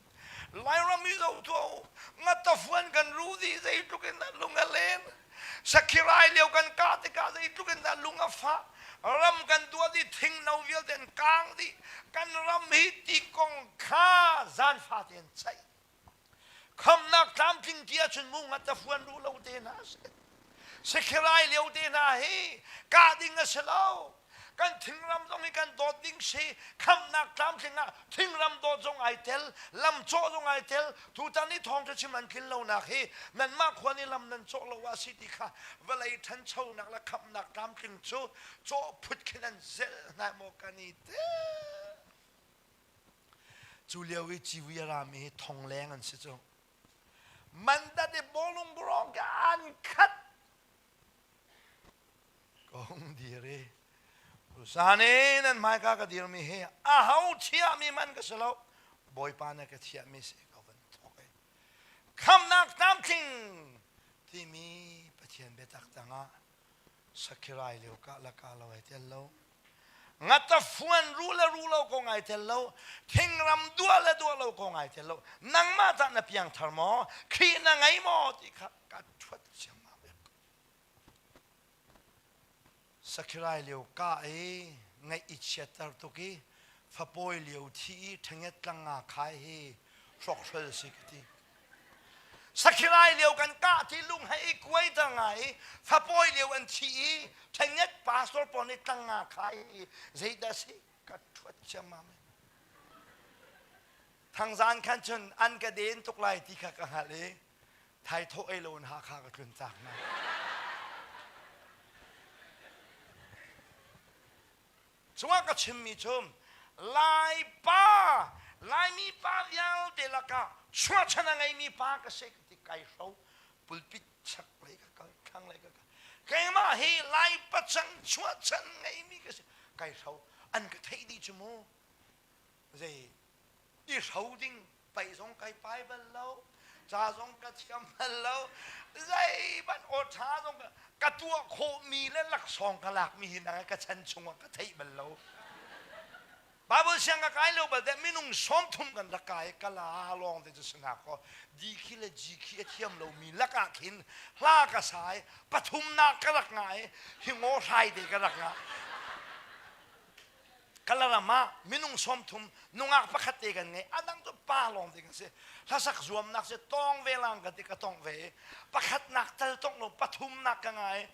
Lairam i zoh tuah u, ngatafuan kan ru dih zeitluk in dah lung a len. Sakhirai lio kan kah tikah zeitluk in dah lung a fah. Ram kan tuah dih thingno vialte an kaang dih. Kan ram hi ti kong kha zaanfa tein ceih. Khamnak tlamtling ti ahcun mu ngatafuan ru lo te hna a si. Sakhirai lio te hna hi kah ding a si lo. Kan thingram zong hi kan dawt ding si. Khamhnak tlamtling ah thingram dawt zong ai tel, lam cawh zong ai tel. Tutan i thawngṭha chim an tlin lonak hi nanmah khua nih lam nan cawh lo ah si ti kha vawlei ṭhanchonak le khamhnak tlamtling cu cawh phut khin an zelh hna maw kan i tel. Cu lio i civui a rami hi thong leng an si cu. Mandat i bawlung burawng ke an khat. Ka hung dir i Tusan i nan hmaika ka dirmi hi aho thiahmi man ka si lo. Bawipa na ka thiahmi si ka van thawk i khamnak tlamtling timi Pathian biatak tangah sakhirai lio ka la ka lo ai tel lo. Ngatafuan ru le ru lo ko ngai tel lo. Thingram duah le duah lo ko ngai tel lo. Nangmah tah na piang thar maw? Khrih na ngei maw? Ti kha ka ṭhuat ciammam. Sakhirai lio ka i ngaih i chiatter tuk i fapawi lio thi i ṭhenget tlang nga khai hi hrawkhrol si ka ti. Sakhirai lio kan kah ti lung he i kuai ta ngai i fapawi lio an thi i ṭhenget pastor pawl nih tlang nga khai i zeidah si ka ṭhuat ciammam. Thangzan khan cun an ka den tuk lai ti kha ka hngalh i thaithawh ei lo in Hakha ka tlun cak hna. Cungah ka chimmi cu Laipa, Laimi pa vialte lakah chuahchan a ngeimi pa ka si ka ti kai hro. Pulpit Chaklei ka kal, thlanglei ka kal. Keimah hi Lai pacang chuahchan ngeimi ka si. Kai hro an ka theih dih cu mu. Zei i hro ding paih zong kai pai bal lo. Ca zong ka thiam bal lo. Zei ban aw ṭha zong ka tuah khawhmi le laksawng ka lakmi hi nang ka chan chungah ka theih bal lo. Bible siang ka kai lo bal te minung 30 kan rak kai kala lawng te cu si hna kaw D khi le G khi a thiam lomi lakah khin hla ka sai pathumnak ka rak ngai hi ngaw hrai te ka rak nga kalaram ah minung 30 nungak pakhat te kan ngei adang cu pa lawng te kan si hlasak zuamnak si tong ve lang ka ti ka tong ve pakhatnak tal tong lo pathumnak ka ngai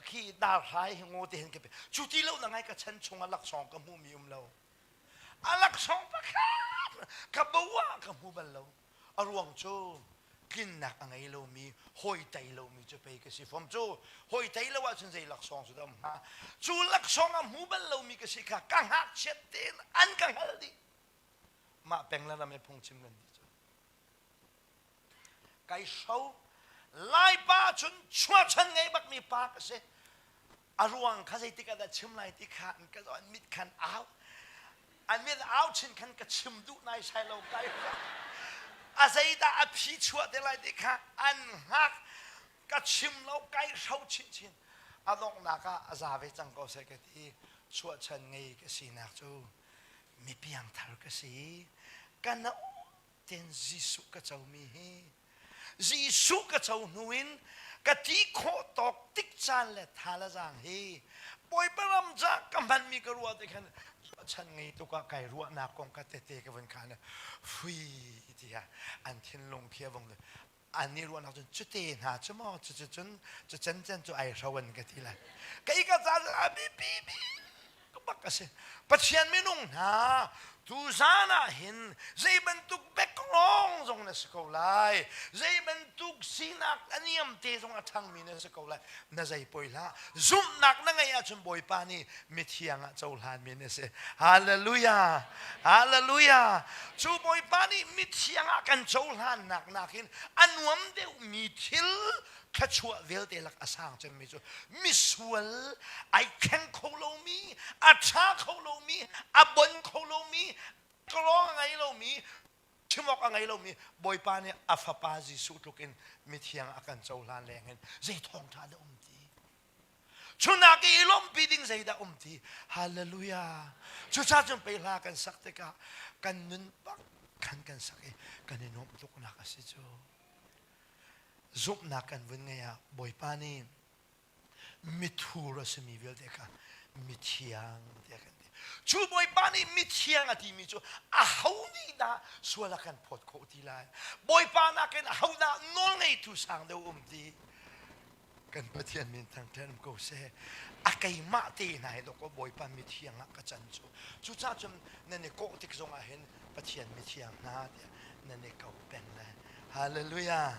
khi dar hrai hi ngaw te hin ka pe cu ti lo na ngai ka chan chung ah laksawng ka hmu mi um lo a laksawng pakhat ka bo ah ka hmu bal lo a ruang cu tlinnak a ngei lomi hawi tei lomi cu pei ka si fom cu hawi tei lo ahcun zei laksawng cu dah um hnga cu laksawng a hmu bal lomi ka si kha ka ngakchiat tein an ka hngal dih mah peng le ram i phungchim kan ti cu Kai hro. Laipa cun chuahchan ngei bakmi pa ka si. A ruang kha zeitik ah dah chim lai ti kha an ka zoh an mit khan au. An mit au chin khan ka chim duh nai sai lo kai hro. A zeidah a phi chuah te lai ti kha an hngak. Ka chim lo kai hro chinchin. A donghnak ah a za ve cang ko seh ka ti. Chuahchan ngei ka sinak cu mi piangthar ka si. Ka na Ten Jesuh ka comi hi Jesuh ka co hnu in ka ti khawh tawk tik caan le tha le zaang hi Bawipa ram ca ka hmanmi ka ruah te khan chan ngei tuk ah kai ruahnak kong ka tete ka vun khan fui tiah an thinlung khi a vung an nih ruahnak cun cute hna cu maw cucu cun cu cen cen cu ai hro an ka ti lai kei ka ca a biapi bik bak a si Pathian minung hna tuzan ah hin zei bantuk background zong na si ko lai zei bantuk sinak a niam te zong a ṭhangmi na si ko lai na zei poi hlah zumhnak na ngeih ahcun Bawipa nih mithiang ah cohlanmi na si hallelujah hallelujah cu Bawipa nih mithiang ah kan cohlannak nakin a nuam deuhmi thil thluachuah vialte lak a sang cemmi cu misual ai thleng kho lomi a ṭha kho lomi a bon kho lomi kalawng a ngei lomi chim awk a ngei lomi Bawipa nih a fapa Jesuh tluk in mithiang a kan cohlan leng in zei thawngṭha dah um ti Chunak i lawmhpi ding zeidah um ti? Hallelujah. Cucaah cun pei hla kan sak tikah kan nun bak khan kan sak i kan i nuamh tuknak a si cu. Zumhnak kan vun ngei ah Bawipa nih mithur a simi vialte kha mithiang tiah kan ti. Cu Bawipa nih mithiang a timi cu aho nih dah sual a kan phawt khawh ti lai? Bawipa nakin aho dah nawlngeitu sang deuh um ti? Kan Pathian min thangṭhat um ko seh. A keimah te hna hi dawkaw Bawipa mithiang ah ka can cu. Cucaah cun nan i kawh tik zongah hin Pathian mithiang hna tiah nan i ko peng lai. Hallelujah.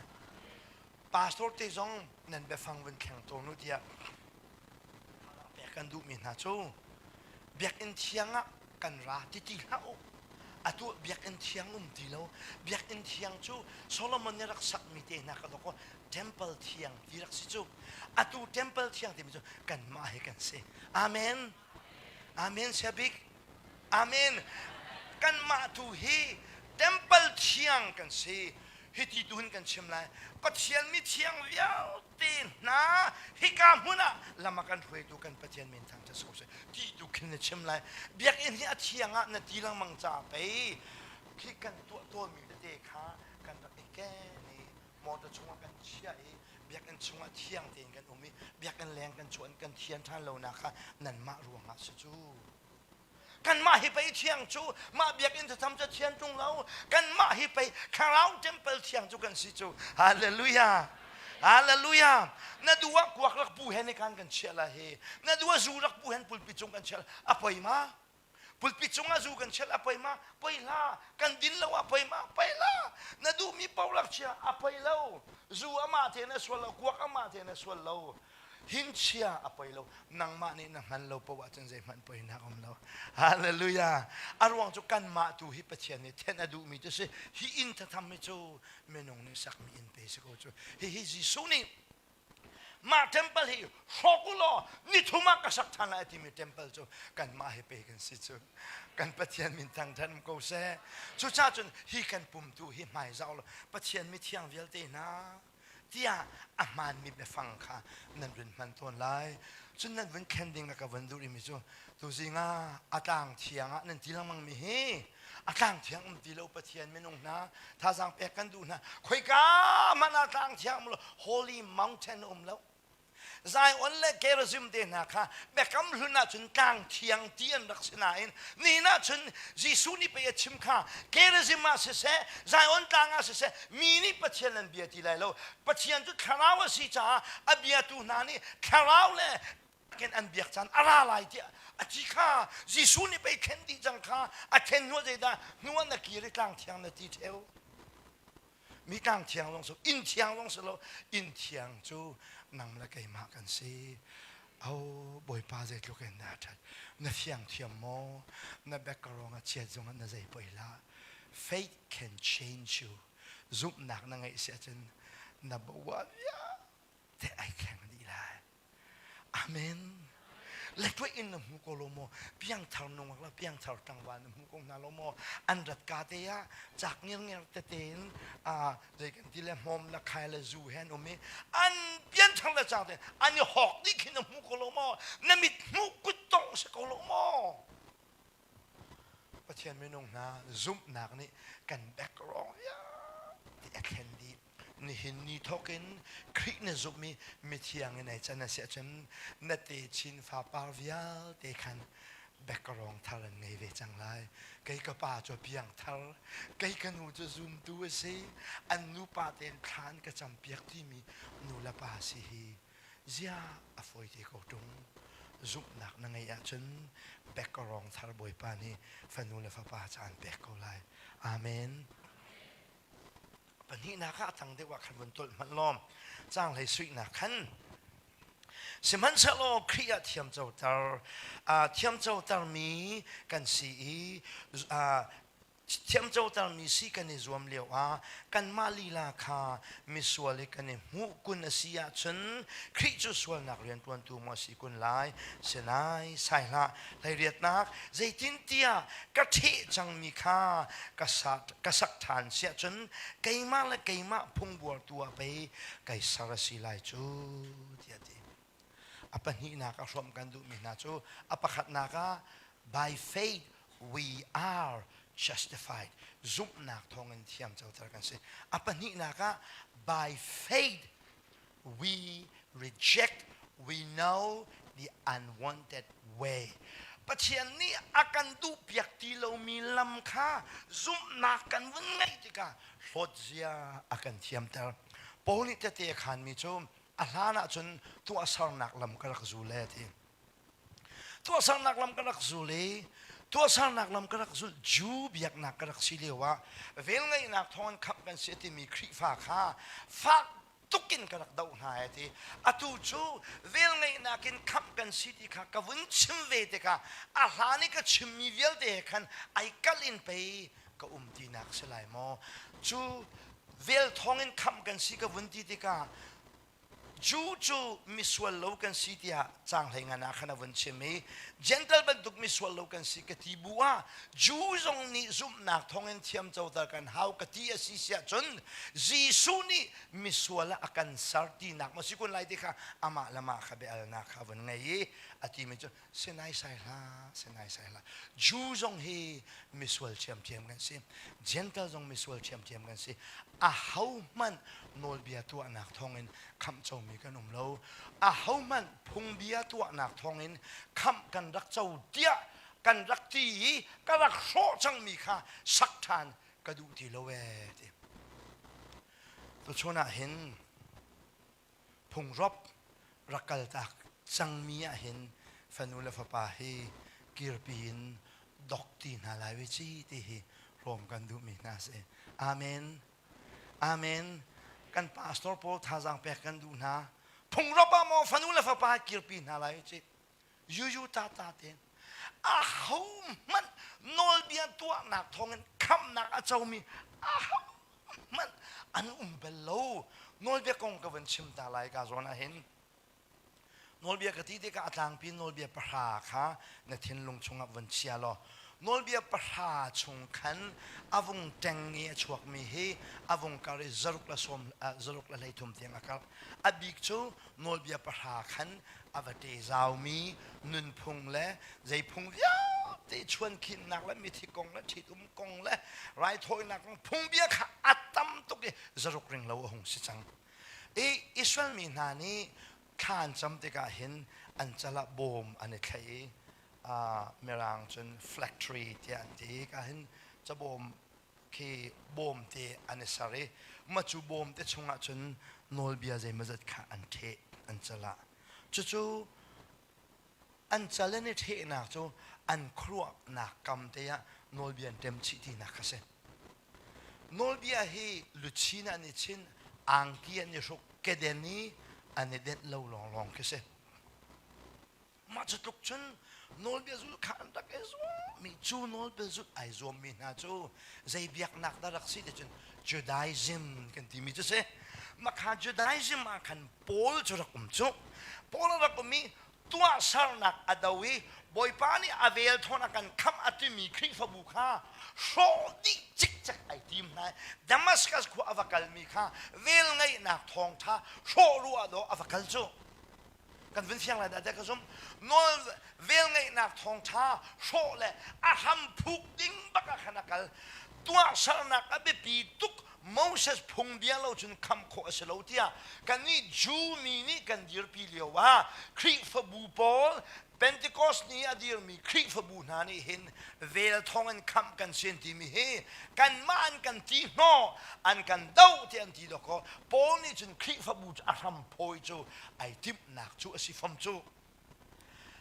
Pastor te zong nan biafang vun thleng tawn u tiah pek kan duhmi hna cu biakinn thiang ah kan ra ti ti hlah u. Atu biakinn thiang um ti lo. Biakinn thiang cu Solomon nih rak sakmi te hna kha dawkaw temple thiang ti rak si cu. Atu temple thiang timi cu kanmah hi kan si. Amen. Amen sia bik. Amen. Kanmah tu hi temple thiang kan si. Hiti tu hin kan chim lai. Pathian mi thiang vialte hna hika hmun ah lam a kan hruaitu kan Pathian min thangṭhat si ko seh. Ti tu khin na chim lai. Biakinn hi a thiang ah na ti lengmang ca pei khi kan tuah tawnmi tete kha kan rak i ken i motor chungah kan chiah i biakinn chungah thiang tein kan um i biakinn leng kan chuah in kan thian ṭhan lonak kha nanmah ruangah si cu. Kanmah hi pei thiang cu mah biakinn thlacam cu thian ṭung lo. Kanmah hi pei thlarau temple thiang cu kan si cu. Hallelujah. Hallelujah. Na duh ah kuak rak pu hen kan kan chiah la hi. Na duh ah zu rak pu hen pulpit cung kan chiah a poi ma? Pulpit cung ah zu kan chiah a poi ma? Poi hlah. Kan din lo ah poi ma? Poi hlah. Na duhmi paoh rak chia a poi lo. Zu amah tein a sual lo, kuak amah tein a sual lo. Hinchia a poi lo. Nangmah nih na hman lo poah ahcun zeihmanh poinak um lo. Hallelujah. A ruang cu kanmah tu hi Pathian nih thenh a duhmi cu si. Hi inn thatham hi cu minung nih sakmi inn pe si ko cu. Hihi Jesuh nih. Mah temple hi hrawk u law nithum ah ka sak ṭhan lai timi temple cu kanmah hi pe kan si cu. Kan Pathian min thangṭhat um ko seh. Cucaah cun hi kan pumtu hi hmaizah law Pathian mithiang vialte hna tiah a hmaanmi biafang kha nan vun hman tawn lai. Cun nan vun khen ding a ka vun duh rihmi cu tuzing ah a tlang thiang ah nan ti lengmangmi hi a tlang thiang um ti lo Pathian minung hna thazaang pek kan duh hna khoika hmanh ah tlang thiang um lo Holy Mountain um lo Zion le Gerizim te hna kha biakam hlun ahcun tlang thiang ti an rak si nain nihin ahcun Jesuh nih pei a chim kha Gerizim ah siseh Zion tlang ah siseh mi nih Pathian an bia ti lai lo Pathian cu thlarau a si caah a biatu hna nih thlarau le ken an biak caan a ra lai tiah a ti kha Jesuh nih pei thlen dih cang kha a thlen hnu zeidah hnu ah na kir i tlang thiang na ti theo mi tlang thiang zong si inn thiang zong si lo inn thiang cu nang le keimah kan si oh bawipa zeitluk in na ṭhat na fiang thiam maw na background a chiat zong ah na zei poi la faith can change you zumhnak na ngeih si ahcun na bua vialte ai thleng dih lai Amen. Letuai in na hmu ko lo maw? Piangthar nungak le piangthar tlangval na hmu ko hna lo maw? An rat ka te ah cak ngernger tete in zei kan ti le hmawm le khai le zu he an um i an pianthar le cang te an i hawk dih khin na hmu ko lo maw? Na mit hmuh kut tongh si ko lo maw? Pathian minung hna zumhnak nih kan background vialte a thlen dih. Nihin ni thawkin Khrih na zumh i mithiang in ai can a si ahcun na techin fapar vialte khan background thar an ngei ve cang lai. Kei ka pa cu piangthar, kei ka nu cu zumtu a si, an nupa tein thla an ka campiak timi nu le pa si hi ziah a fawi te ko ṭung. Zumhnak na ngeih ahcun background thar Bawipa nih fanu le fapa ca an pek ko lai. Amen. Pahnihnak ah a tang deuh ah khan vun tolh hmanh law caanghlei suihnak khan sihmanhsehlaw Khrih ah thiamcoter thiamcotermi kan si i thiamcotermi si kan i zuam lio ah kanmah lila kha misual i kan i hmuh kun a si ahcun Khrih cu sualnak rianṭuantu maw a si kun lai? Sinai sai hlah hleiriatnak zeitintiah ka ṭheh cangmi kha ka ka sak ṭhan siah cun keimah le keimah phungbuartu ah pei kai ser a si lai cu tiah a ti. A pahnihnak a hrawmh kan duhmi hna cu a pakhatnak ah by faith we are justified zumhnak thawngin thiamcoter kan si. A pahnihnak ah by faith we reject we know the unwanted way Pathian nih a kan duhpiak ti lomi lam kha zumhnak kan vun ngeih tikah hlawt zia a kan thiamter. Paul nih tete a khanmi cu a hlan ahcun tuahsernak lam ka rak zul e ti. Tuahsernak lam ka rak zul i tuahsernak lam ka rak zulh Jew biaknak ka rak si lio ah velngeihnak thawngin khamh kan si timi Khrihfa kha fak tuk in ka rak doh hna e ti atu cu velngeihnak in khamh kan si ti kha ka vun chim ve tikah a hlan i ka chimmi vialte he khan ai kalh in pei ka um tinak si lai maw cu vel thawngin khamh kan si ka vun ti tikah Jew cu misual lo kan si tiah caang hlei ngan ah khan a vun chim i Gentle bantuk misual lo kan si ka ti bu ah Jew zong nih zumhnak thawngin thiamcoter kan hau ka ti a si siah cun Jesuh nih misual ah a kan ser tinak maw si kun lai ti kha amah le mah kha bia-alnak kha a vun ngei i a timi cu sinai sai hlah sinai sai hlah Jew zong hi misual ṭhiamṭhiam kan si Gentile zong misual ṭhiamṭhiam kan si ahohmanh nawlbia tuahnak thawngin khamh comi kan um lo ahohmanh phungbia tuahnak thawngin khamh kan rak co tiah kan rak ti i ka rak hrawh cangmi kha sak ṭhan ka duh ti lo ee ti tuchun ah hin phungrop rak kaltak cangmi ah hin fanu le fapa hi kirpi in dok ti hna lai ve ci ti hi rawm kan duhmi hna si. Amen. Amen. Kan pastor pawl thazaang pek kan duh hna. Phungrop ah maw fanu le fapa kirpi hna lai ci. Yuyu ta ta ten aho hmanh nawlbia tuahnak thawngin khamhnak a comi aho hmanh an um bal lo. Nawlbia kong ka van chim ta lai ka zawn ah hin. Nawlbia ka ti tikah a tlangpi nawlbia pahra kha na thinlung chungah vun chia law nawlbia pahra chung khan a vung ṭeng i a chuakmi hi a vung kar i zaruk le sawm zaruk le 13 tiang a karh. A bik cu nawlbia pahra khan a va ṭe zaumi nunphung le zeiphung vialte chuankhinnak le mithi kong le ṭhitum kong le raithawinak kong phungbia kha a tam tuk i zaruk ring lo a hung si cang. I Israel mi hna nih thla an cam tikah hin an cal ah bawm an i thlaih i Mirang cun phylactery tiah an ti. Ka hin cabawm khi bawm te an i ser i mah cu bawm te chungah cun nawlbia zeimawzat kha an ṭheh an cal ah. Cucu an cal an i ṭhehnak cu an khuaruahnak kam te ah nawlbia an ṭem chih tinak kha si. Nawlbia hi luchin an i chinh, angki an i hruk, keden i an i denh lo lawnglawng khi si. Mah cu tluk cun nawlbia zulh kha an rak i zuammi cu nawlbia zulh ai zuammi hna cu zei biaknak dah rak si ti cun Judaism kan timi cu si. Mah kha Judaism ah khan Paul cu rak um cu. Paul a rak um i tuahsernak a do i Bawipa nih a vel thawn a kan khamh a timi Khrihfabu kha hrawh dih cikcek ai tim hna. Damascus khua a va kalmi kha vel ngeihnak thawngṭha hrawh ruah dawh a va kal cu. Kan vun fiang lai dah tiah ka zumh. Nawl vel ngeihnak thawngṭha hrawh le a hram phuk ding bak ah khan a kal. Tuahsernak a biapi tuk Moses phungbia lo cun khamh khawh a si lo tiah kannih Jew mi nih kan dirpi lio ah Khrihfabu pawl Pentecost ni a dirmi Khrihfabu hna nih hin vel thawng in khamh kan si an timi hi kanmah an kan ti hnawh an kan doh ti an ti dawkaw Paul nih cun Khrihfabu cu a hram phawi cu ai timhnak cu a si fom cu.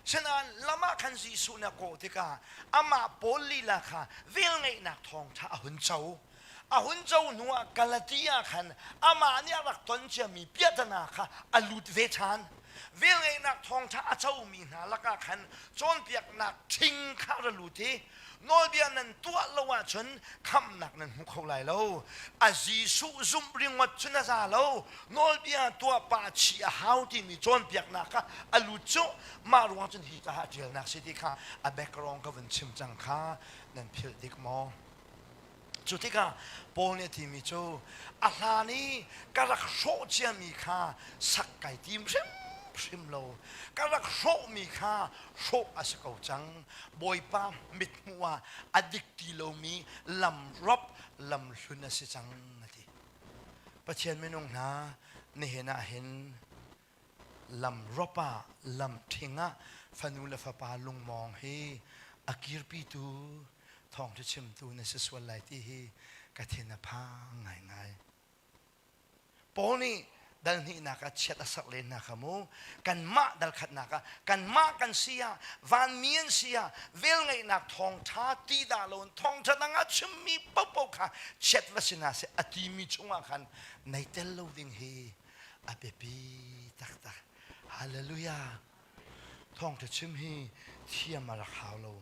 Sinain lam ah khan Jesuh nih a kawh tikah amah Paul lila kha velngeihnak thawngṭha a hun co. A hun co hnuah Galatia khan amah nih a rak ton ciami piahtana kha a lut ve ṭhan. Velngeihnak thawngṭha a comi hna lakah khan cawnpiaknak ṭhing kha a ra lut i nawlbia nan tuah lo ahcun khamhnak nan hmu kho lai lo. A Jesuh zumh ringawt cun a za lo. Nawlbia tuah pah chih a hau timi cawnpiaknak kha a lut cu mah ruang cun hi caah a ṭialnak si ti kha a background ka vun chim cang kha nan philh dik maw? Cu tikah Paul nih a timi cu a hlan i ka rak hrawh ciami kha sak kai tim hrimhrim lo. Ka rak hrawhmi kha hrawh a si ko cang. Bawipa mithmuh ah a dik ti lomi lam rop lam hlun a si cang a ti. Pathian minung hna nihin ah hin lam rop ah lam ṭhing ah fanu le fapa lungmawng hi a kirpitu thawngṭha chimtu na si sual lai ti hi ka thin a phang ngaingai. Paul nih dal hnihnak ah chiat a serh len hna kha mu kanmah dal khatnak ah kanmah kan si ah vanmi an si ah velngeihnak thawngṭha ti dah lo in thawngṭha dang ah chimmi paohpaoh kha chiat va si hna seh a timi chungah khan nei tel lo ding hi a biapi taktak. Hallelujah. Thawngṭha chim hi thiam a rak hau lo,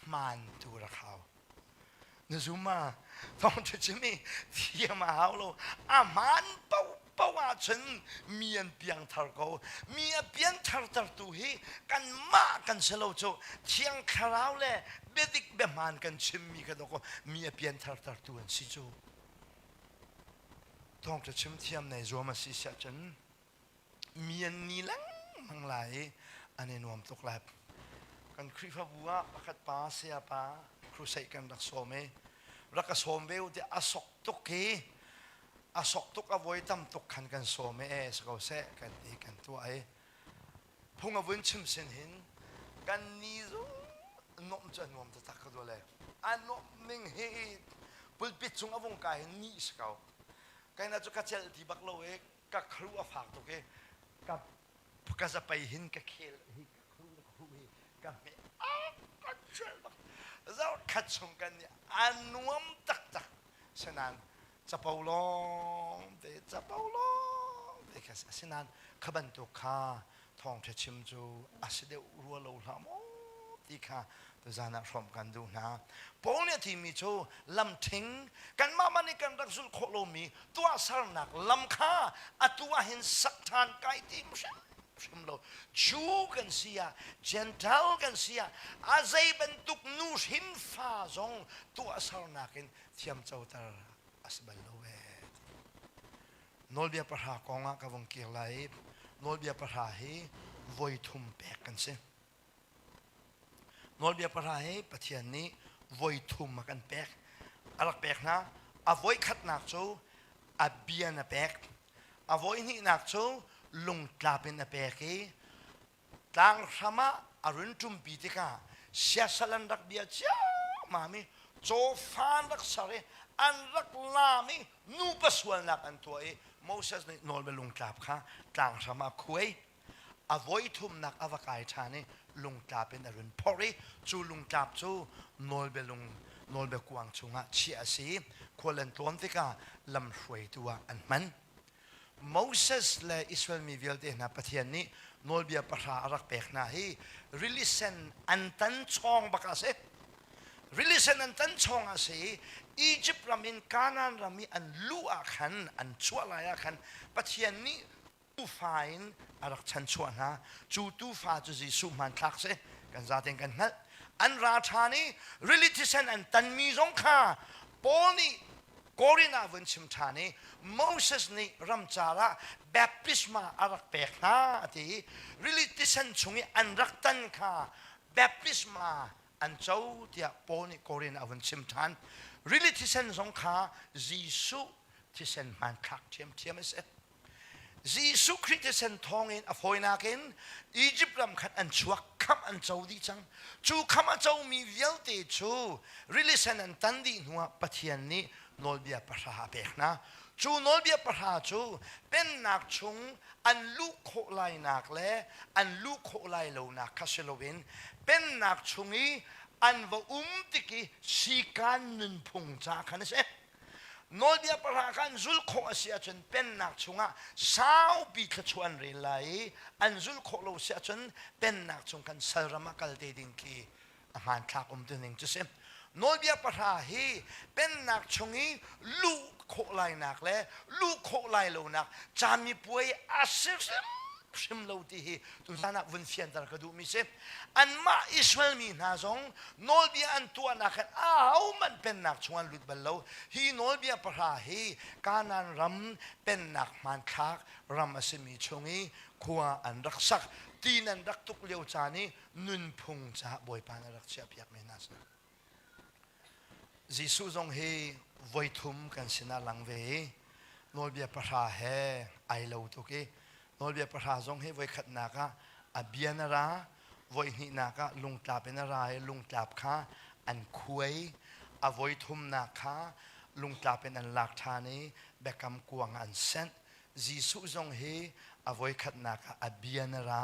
hmaan tu rak hau. Na zum ma? Thawngṭha chim hi thiam a hau lo. A hmaan paohpaoh ahcun mi an piangthar ko. Mi a piangthartertu hi kanmah kan si lo cu Thiang Thlarau le biadik biahmaan kan chimmi kha dawkaw mi a pianthartertu an si cu. Thawngṭha chim thiam nei zuam a si siah cun mi an ni lengmang lai i an i nuam tuk lai. Kan Khrihfabu ah pakhat pa saya pa crusade kan rak sawm i rak ka sawm ve u tiah a sok tuk i a sok tuk a voi tam tuk khan kan sawm i e si ko seh kan ti kan tuah i phung a vun chim sin hin kan ni zong nuamh cu a nuam taktak ka duh le a nuamh ning hi pulpit cung a vung kai hin ni si ko kaina cu ka celh ti bak lo i ka khru a fak tuk i ka ka zapei hin ka khel hi ka khru ka khru hi ka hme a ka celh bak zau khat chung kan ni a nuam taktak senan capo lawng te capo lawng te kha asinain kha bantuk kha thawngṭha chim cu a si deuh rua lo hlah maw ti kha tuzan ah hrawmh kan duh hna. Paul nih a timi cu lam ṭhing kanmah mah nih kan rak zulh khawh lomi tuahsernak lam kha atu ah hin sak ṭhan kai tim hrim. hrim lo. Jew kan si ah, Gentile kan si ah, a zei bantuk nu hrin fa zong tuahsernak in thiamcoter a si bal lo ee. Nawlbia pahra kong ah ka vung kir lai i nawlbia pahra hi voi thum pek kan si. Nawlbia pahra hi Pathian nih voi thum a kan pek. A rak pek hna. A voi khatnak cu a bia na pek. A voi hnihnak cu lungtlap in a pek i tlanghram ah a run ṭumpi tikah siasal an rak bia ciammam i cawfa an rak ser i an rak laam i nupa sualnak an tuah i Moses nih nawlbia lungtlap kha tlanghram ah a khuai. A voi thumnak a va kai ṭhan i lungtlap in a run phorh i cu lungtlap cu nawlbia lung nawlbia kuang chungah chiah a si i khual an tlawn tikah lamhruaitu ah an hman. Moses le Israel mi vialte hna Pathian nih nawlbia pahra a rak pek hna hi rili sen an tan chawng bak a si. Rili sen an tan chawng a si i Egypt ram in Kanaan ram i an luh ah khan an chuah lai ah khan Pathian nih tuufa in a rak chanchuah hna. Cu tuufa cu Jesuh hmanthlak si. Kan zaten kan hngalh. An ra ṭhan i rili thisen an tanmi zong kha Paul nih Korin ah vun chim ṭhan i Moses nih ramcar ah baptisma a rak pek hna a ti i rili tisen chung i an rak tan kha baptisma an co tiah Paul nih Korin ah vun chim ṭhan. Rili thisen zong kha Jesuh thisen hmanthlak ṭhiamṭhiam a si. Jesuh Khrih thisen thawngin a fawinak in Egypt ram khan an chuak khamh an co dih cang. Cu khamh a comi vialte cu rili sen an tan dih hnuah Pathian nih nawlbia pahra a pek hna. Cu nawlbia pahra cu pennak chung an luh khawh lainak le an luh khawh lai lonak kha si loin pennak chung i an va um tik i sikan nunphung ca khan a si. Nawlbia pahra kha an zulh khawh a si ahcun pennak chungah saupi thluachuah an rel lai i an zulh khawh lo si ahcun pennak chung kan salram ah kal te ding khi a hmanthlak um tu ning cu si. Nawlbia pahra hi pennak chung i luh khawh lainak le luh khawh lai lonak camipuai a si hrimhrim lo ti hi tuzan ah vun fianter ka duhmi si. Anmah Israel mi hna zong nawlbia an tuahnak khan ahohmanh pennak chung an lut bal lo. Hi nawlbia pahra hi Kanaan ram pennak hmanthlak ram a simi chung i khua an rak sak, tin an rak tuk lio caan i nunphung caah Bawipa nih a rak chiahpiakmi hna a si. Jesuh zong hi voithum kan sinah lang ve i nawlbia pahra he ai lo tuk i nawlbia pahra zong hi voikhatnak ah a bia na ra voihnihnak ah lungtlap in a ra i lungtlap kha an khuai a voithumnak kha lungtlap in an lak ṭhan i biakam kuang ah an senh Jesuh zong hi a voikhatnak ah a bia na ra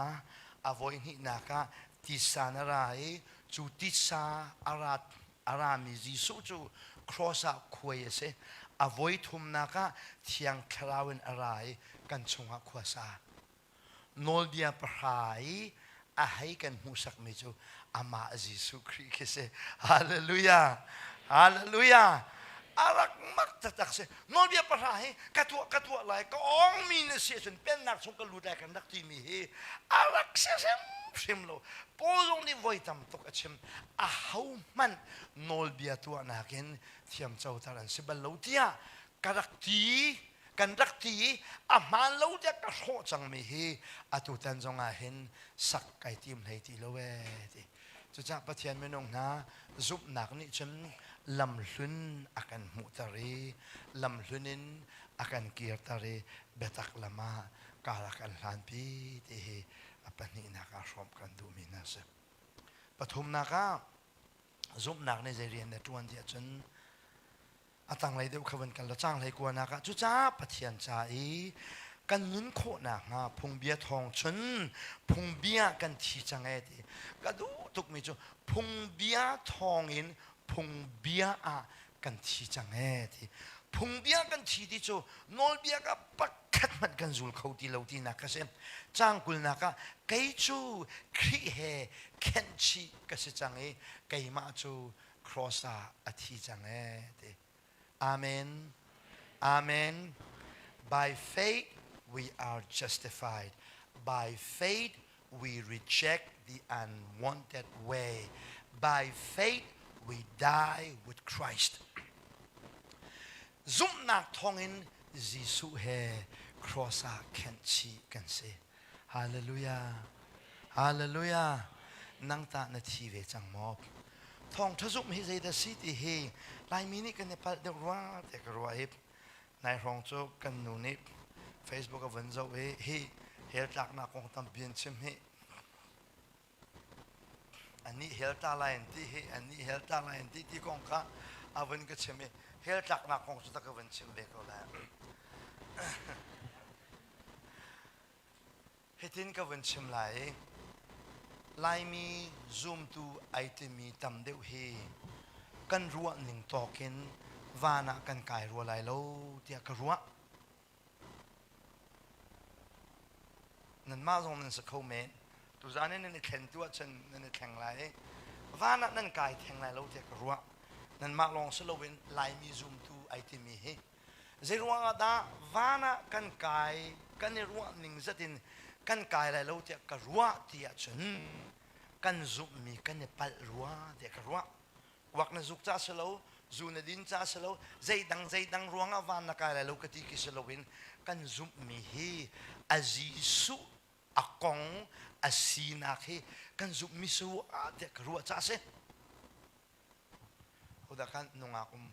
a voihnihnak ah tisa na ra i cu tisa a rat a rami Jesuh cu cross ah khuai a si. A voithumnak ah Thiang Thlarau in a ra i kan chungah khua sa. Nawlbia pahra i a hei kan hmuhsakmi cu amah Jesuh Khrih khi si. Hallelujah! Hallelujah! A rak mak taktak si. Nawlbia pahra hi ka tuah ka tuah lai, ka awngmi na si ahcun pennak chung ka lut lai kan rak timi hi a rak si hrimhrim lo. Paul zong nih voi tam tuk a chim. Ahohmanh nawlbia tuahnak in thiamcoter an si bal lo tiah ka rak ti kan rak ti i a hmaan lo tiah ka hrawh cangmi hi atutan zong ah hin sak kai tim hlei ti lo ee ti. Cucaah Pathian minung hna zumhnak nih cun lamhlun a kan hmuhter i lamhlun in a kan kirter i biatak lam ah kar a kan hlanpi ti hi a pahnihnak ah hrawmh kan duhmi hna a si. Pathumnak ah zumhnak nih zei rian a ṭuan tiah cun a tanglei deuh kha van kal law caang hleikuanak ah cucaah Pathian ca i kan nun khawh nakhnga phungbia thawng chun phungbia kan thi cang ee ti ka duh tukmi cu phungbia thawng in phungbia ah kan thi cang ee ti phungbia kan thi ti cu nawlbia ka pakhat hmanh kan zul kho ti lo tinak ka si caang kulnak ah kei cu Khrih he khenhchih ka si cang i keimah cu cross ah a thi cang ee ti. Amen. Amen. By faith we are justified. By faith we reject the unwanted way. By faith we die with Christ. Zumhnak thawngin Jesuh he cross ah khenh chih kan si. Hallelujah. Hallelujah. Nang tah na thi ve cang maw? Thawngṭha zumh hi zeidah si ti hi Laimi nih kan i palh deuh rua tiah ka ruah i nai hrawng cu kan nu nih Facebook a vun zoh i hi hell tlaknak kong tampi an chim hi anih hell tla lai an ti hi anih hell tla lai an ti ti kong kha a vun ka chim i hell tlaknak kong cu ta ka vun chim ve ko lai. Hitin ka vun chim lai i Laimi zumtu ai timi tam deuh hi kan ruah ning tawk in van ah kan kai rua lai lo tiah ka ruah. Nanmah zong nan si kho men. Tuzaan in nan i thlen tu ahcun nan i thleng lai i van ah nan kai theng lai lo tiah ka ruah. Nanmah lawng si loin Laimi zumtu ai timi hi Zeiruang ah dah van ah kan kai, kan i ruah ning zat in kan kai lai lo tiah ka ruah ti ahcun kan zumhmi kan i palh rua tiah ka ruah. Kuak na zuk ca si lo, zu na din ca si lo, zeidang zeidang ruangah van na kai lai lo ka ti khi si loin kan zumhmi hi a Jesuh a kong a sinak hi kan zumhmi si rua tiah ka ruah ca a si. Hodah khan nungak um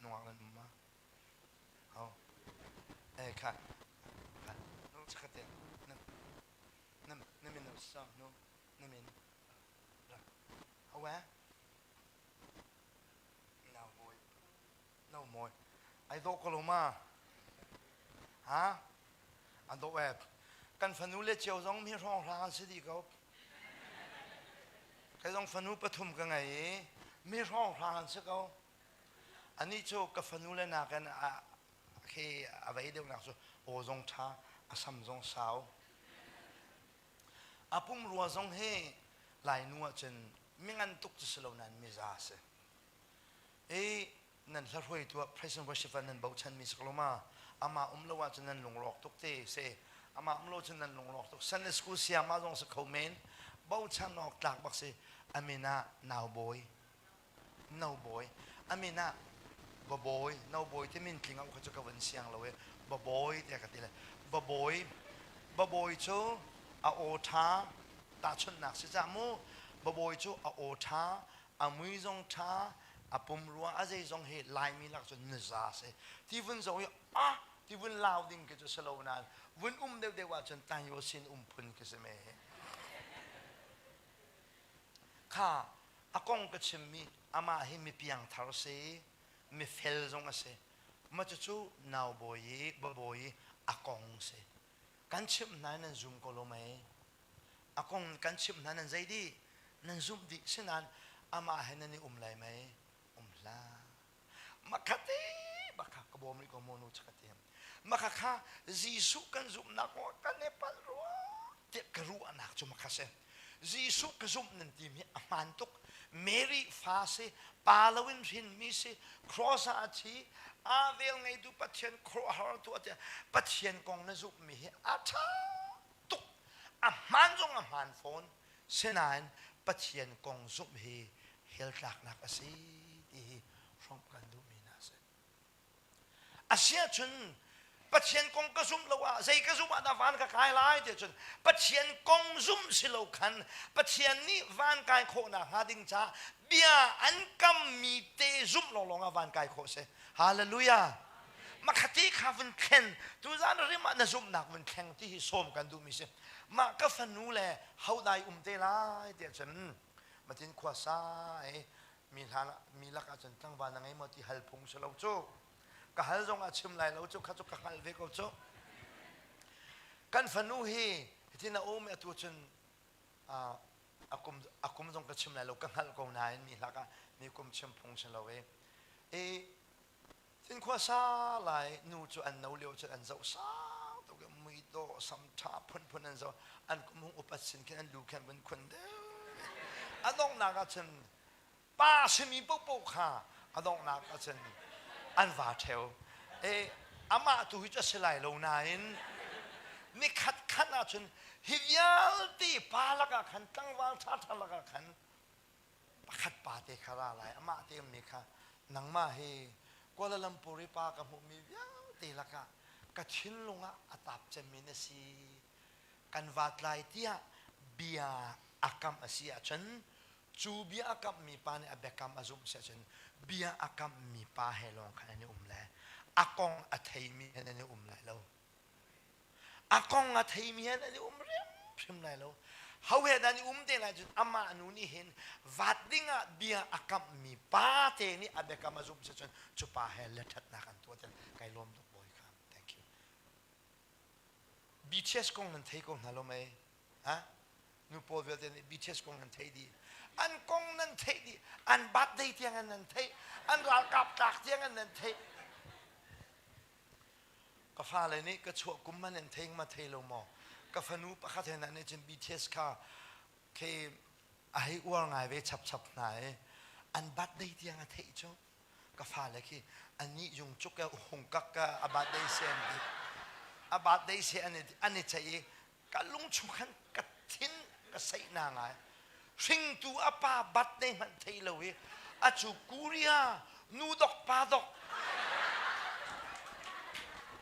Nungak nan um ma? Ho. Eh kha. Kha. Nu chakhat te. Na na na min sa nu na min. Ra. Ho wa? Nau boy. No moy. Ai do ko lo ma? Ha? An do e. Kan fanu le cio zong mi hrawng hrang an si dih ko. Kei zong fanu pathum ka ngei i mi hrawnghrang an si ko. Anih cu ka fanu le nakin a khi a vei deuhnak cu aw zong ṭha, a sam zong sau. A pumrua zong hi Lainu ahcun mi ngan tuk cu si lo nain miza a si. I nan hla hruaitu ah praise and worship ah nan bochanmi si ko ma amah um lo ahcun nan lungrawk tuk te si amah um lo cun nan lungrawk tuk Sunday school sayama zong si kho men bochan awk tlak bak si amin ah nau bawi no bawi amin ah babawi no bawi ti min tling kha cu ka vun siang lo e babawi tiah ka ti le babawi babawi cu a aw ṭha tahchunhnak si cah mu babawi cu a aw ṭha a mui zong ṭha a pumrua a zeizong hi Laimi lak cun nuza si. Ti vun zoh i ah ti vun lau ding khi cu si lo nain vun um deuhdeuh ahcun Tanyo sin um phun khi si me. Kha a kong ka chimmi amah hi mi piangthar si, mi fel zong a si. Ma cucu nau bawi i babawi i a kong si. Kan chimh hna nan zum ko lo mei? A kong kan chimh hna nan zei dih? Nan zumh dih. Sinain amah he nan i um lai mei? Um hlah. Makhate bakha ka bawm rih ko maw nu chakate. Makha kha Jesuh kan zumhnak kong kan i palh rua tiah ka ruahnak cu makha si. Jesuh ka zumh nan timi a hmaan tuk. Mary fa si, pa loin hrinmi si, cross ah a thi, aa vel ngeitu Pathian khuaruahhar tu tiah Pathian kong na zumhmi hi a ṭha tuk a hmaan zong a hmaan fawn sinain Pathian kong zumh hi hell tlaknak a si ti hi hrawmh kan duhmi hna a si. Asiahcun Pathian kong ka zumh lo ah zei ka zumh ah dah van ka kai lai ti cun Pathian kong zumh si lo khan Pathian nih van kai khawhnak hnga ding caah bia an kammi te zumh lawnglawng ah van kai khawh si. Hallelujah. Makhati kha vun thlen tuzan rim ah na zumhnak vun thleng ti hi sawm kan duhmi si mah ka fanu le hodai um te lai tiah cun matin khua sa i mi hlan mi lakah cun tlangval na ngei maw ti hal phung si lo cu ka hal zong ah chim lai lo cu kha cu ka hngalh ve ko cu kan fanu hi hitin a um atu cun a kum a kum zong ka chim lai lo ka hngalh ko nain mi hlak ah mi kum chim phung si lo i i Cinkhua sa lai nu cu an no lio cun an zoh sau tuk i muidawh sam ṭha phunphun an zoh. An kum hung upat sin khin an lu khin vun khun deuh. A donghnak ah cun pa simi paohpaoh kha a donghnak ah cun an va ṭheo. E, amah tu hi cu a si lai lo nain. Nikhat khat ahcun hi vialte pa lakah khan tlangval ṭhaṭha lakah khan pakhat pa te kha ra lai amah te ummi kha nangmah hi Kuala Lumpur i pa ka hmuhmi vialte lakah ka thinlung ah a tap cemmi na si kan vat lai tiah bia a kamh a si ahcun cu bia a kamhmi pa nih a biakam a zumh si ahcun bia a kamhmi pa he lawng khan an i um lai a kong a theimi he an i um lai lo A kong a theimi he an i um hrimhrim lai lo. Ho he dah an i um te lai cun amah nu nih hin vat dingah bia a kamhmi pa te nih a biakam a zumh si cun cu pa he lethatnak an tuah ten kai lawm tuk bawi kha. Thank you. BTS kong nan thei ko hna lo mei? Ha? Nu pawl vialte nih BTS kong nan theih dih. An kong nan theih dih. An birthday tiang an nan theih. An ralkap tlak tiang an nan theih. Ka fale nih ka chuah kum man in thei ma thei lo maw? Ka fanu pakhat he nih cun BTS kha khi a hei uar ngai ve chapchap hna i an birthday tiang a theih cu ka fale khi anih jung cuk ke hung kak ka a birthday se an ti a birthday se an an i ceih i ka lungchung khan ka thin ka seih na ngai hringtu a pa bat ne hmanh thei lo i a cu Korea nu dok pa dok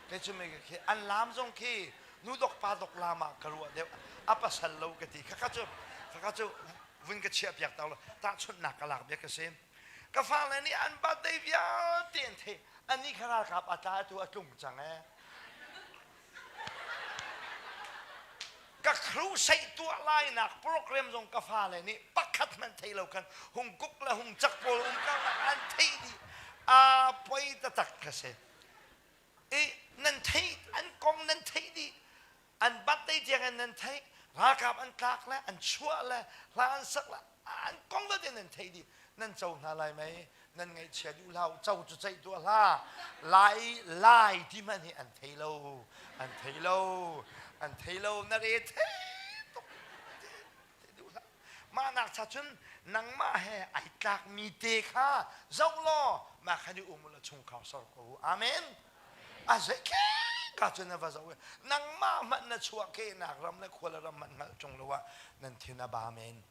te cu me khi an lam zong khi nu dok pa dok lam ah ka ruah deuh a pasal lo ka ti khakha cu khakha cu vun ka chiah piak ta lo tahchunhnak ka lak bia ka si ka fale nih an birthday vialte an thei ani kha ralkap a tla tu a tlung cang ee Ka crusade tuah lainak program zong ka fale nih pakhat hmanh thei lo khan hung kuk le hung cak pawl um karlak an theih dih. A poi taktak ka si. I nan theih an kong nan theih dih. An birthday tiang in nan theih. Ralkap an tlak le an chuah le hla an sak le an kong vialte nan theih dih. Nan co hna lai mei? Nan ngaihchia duh hlah co cu ceih tuah hlah. Lai lai ti hmanh hi an thei lo. An thei lo. An thei lo. Na re thei tuk. Duh hlah. Mah nak cha cun nangmah he ai tlakmi te kha zoh law mah khan i um la chungkhar ser ko. Amen. A zei ka cun na va zoh nangmah hmanh na chuah kehnak ram le khua le ram hmanh hngalh ṭung lo ah nan thin a ba men.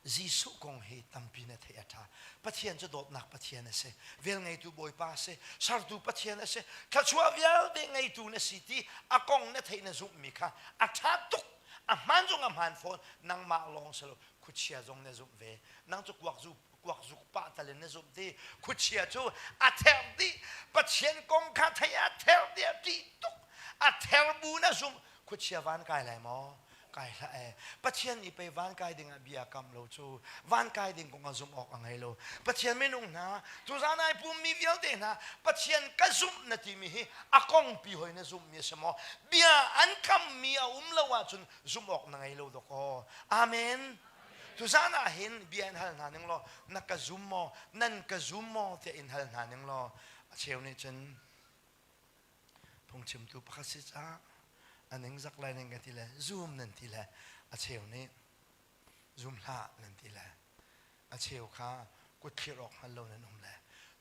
Jesuh kong hi tampi na theih a ṭha. Pathian cu dawtnak Pathian a si. Velngeitu Bawipa a si. Sertu Pathian a si. Thluachuah vialte ngeitu na si ti a kong na theih na zumhmi kha a ṭha tuk. A hmaan zong a hmaan fawn. Nangmah lawng si lo, khuachia zong na zumh ve. Nang cu kuak zu kuak zuk pah tal in na zumh ti. Khuachia cu a ther dih. Pathian kong kha theih a ther dih a ṭih tuk. A ther bu na zumh. Khuachia van kai lai maw? Kai hlah ee. Pathian nih pei van kai ding ah bia kam lo cu van kai ding kong ah zumh awk a ngei lo. Pathian minung hna, tuzaan ai pummi vialte hna, Pathian ka zumh na timi hi a kongpi hoi na zumhmi a si maw? Bia an kammi a um lo ahcun zumh awk na ngei lo dawkaw. Amen. Tuzaan ah hin bia in hal hna ning law na ka zum maw, nan ka zum maw tiah in hal hna ning law a cheu nih cun Phungchimtu pakhat si caah a ningzak lai nan ka ti le zum nan ti le a cheu nih zum hlah nan ti le a cheu kha kutthlir awk hngal lo nan um le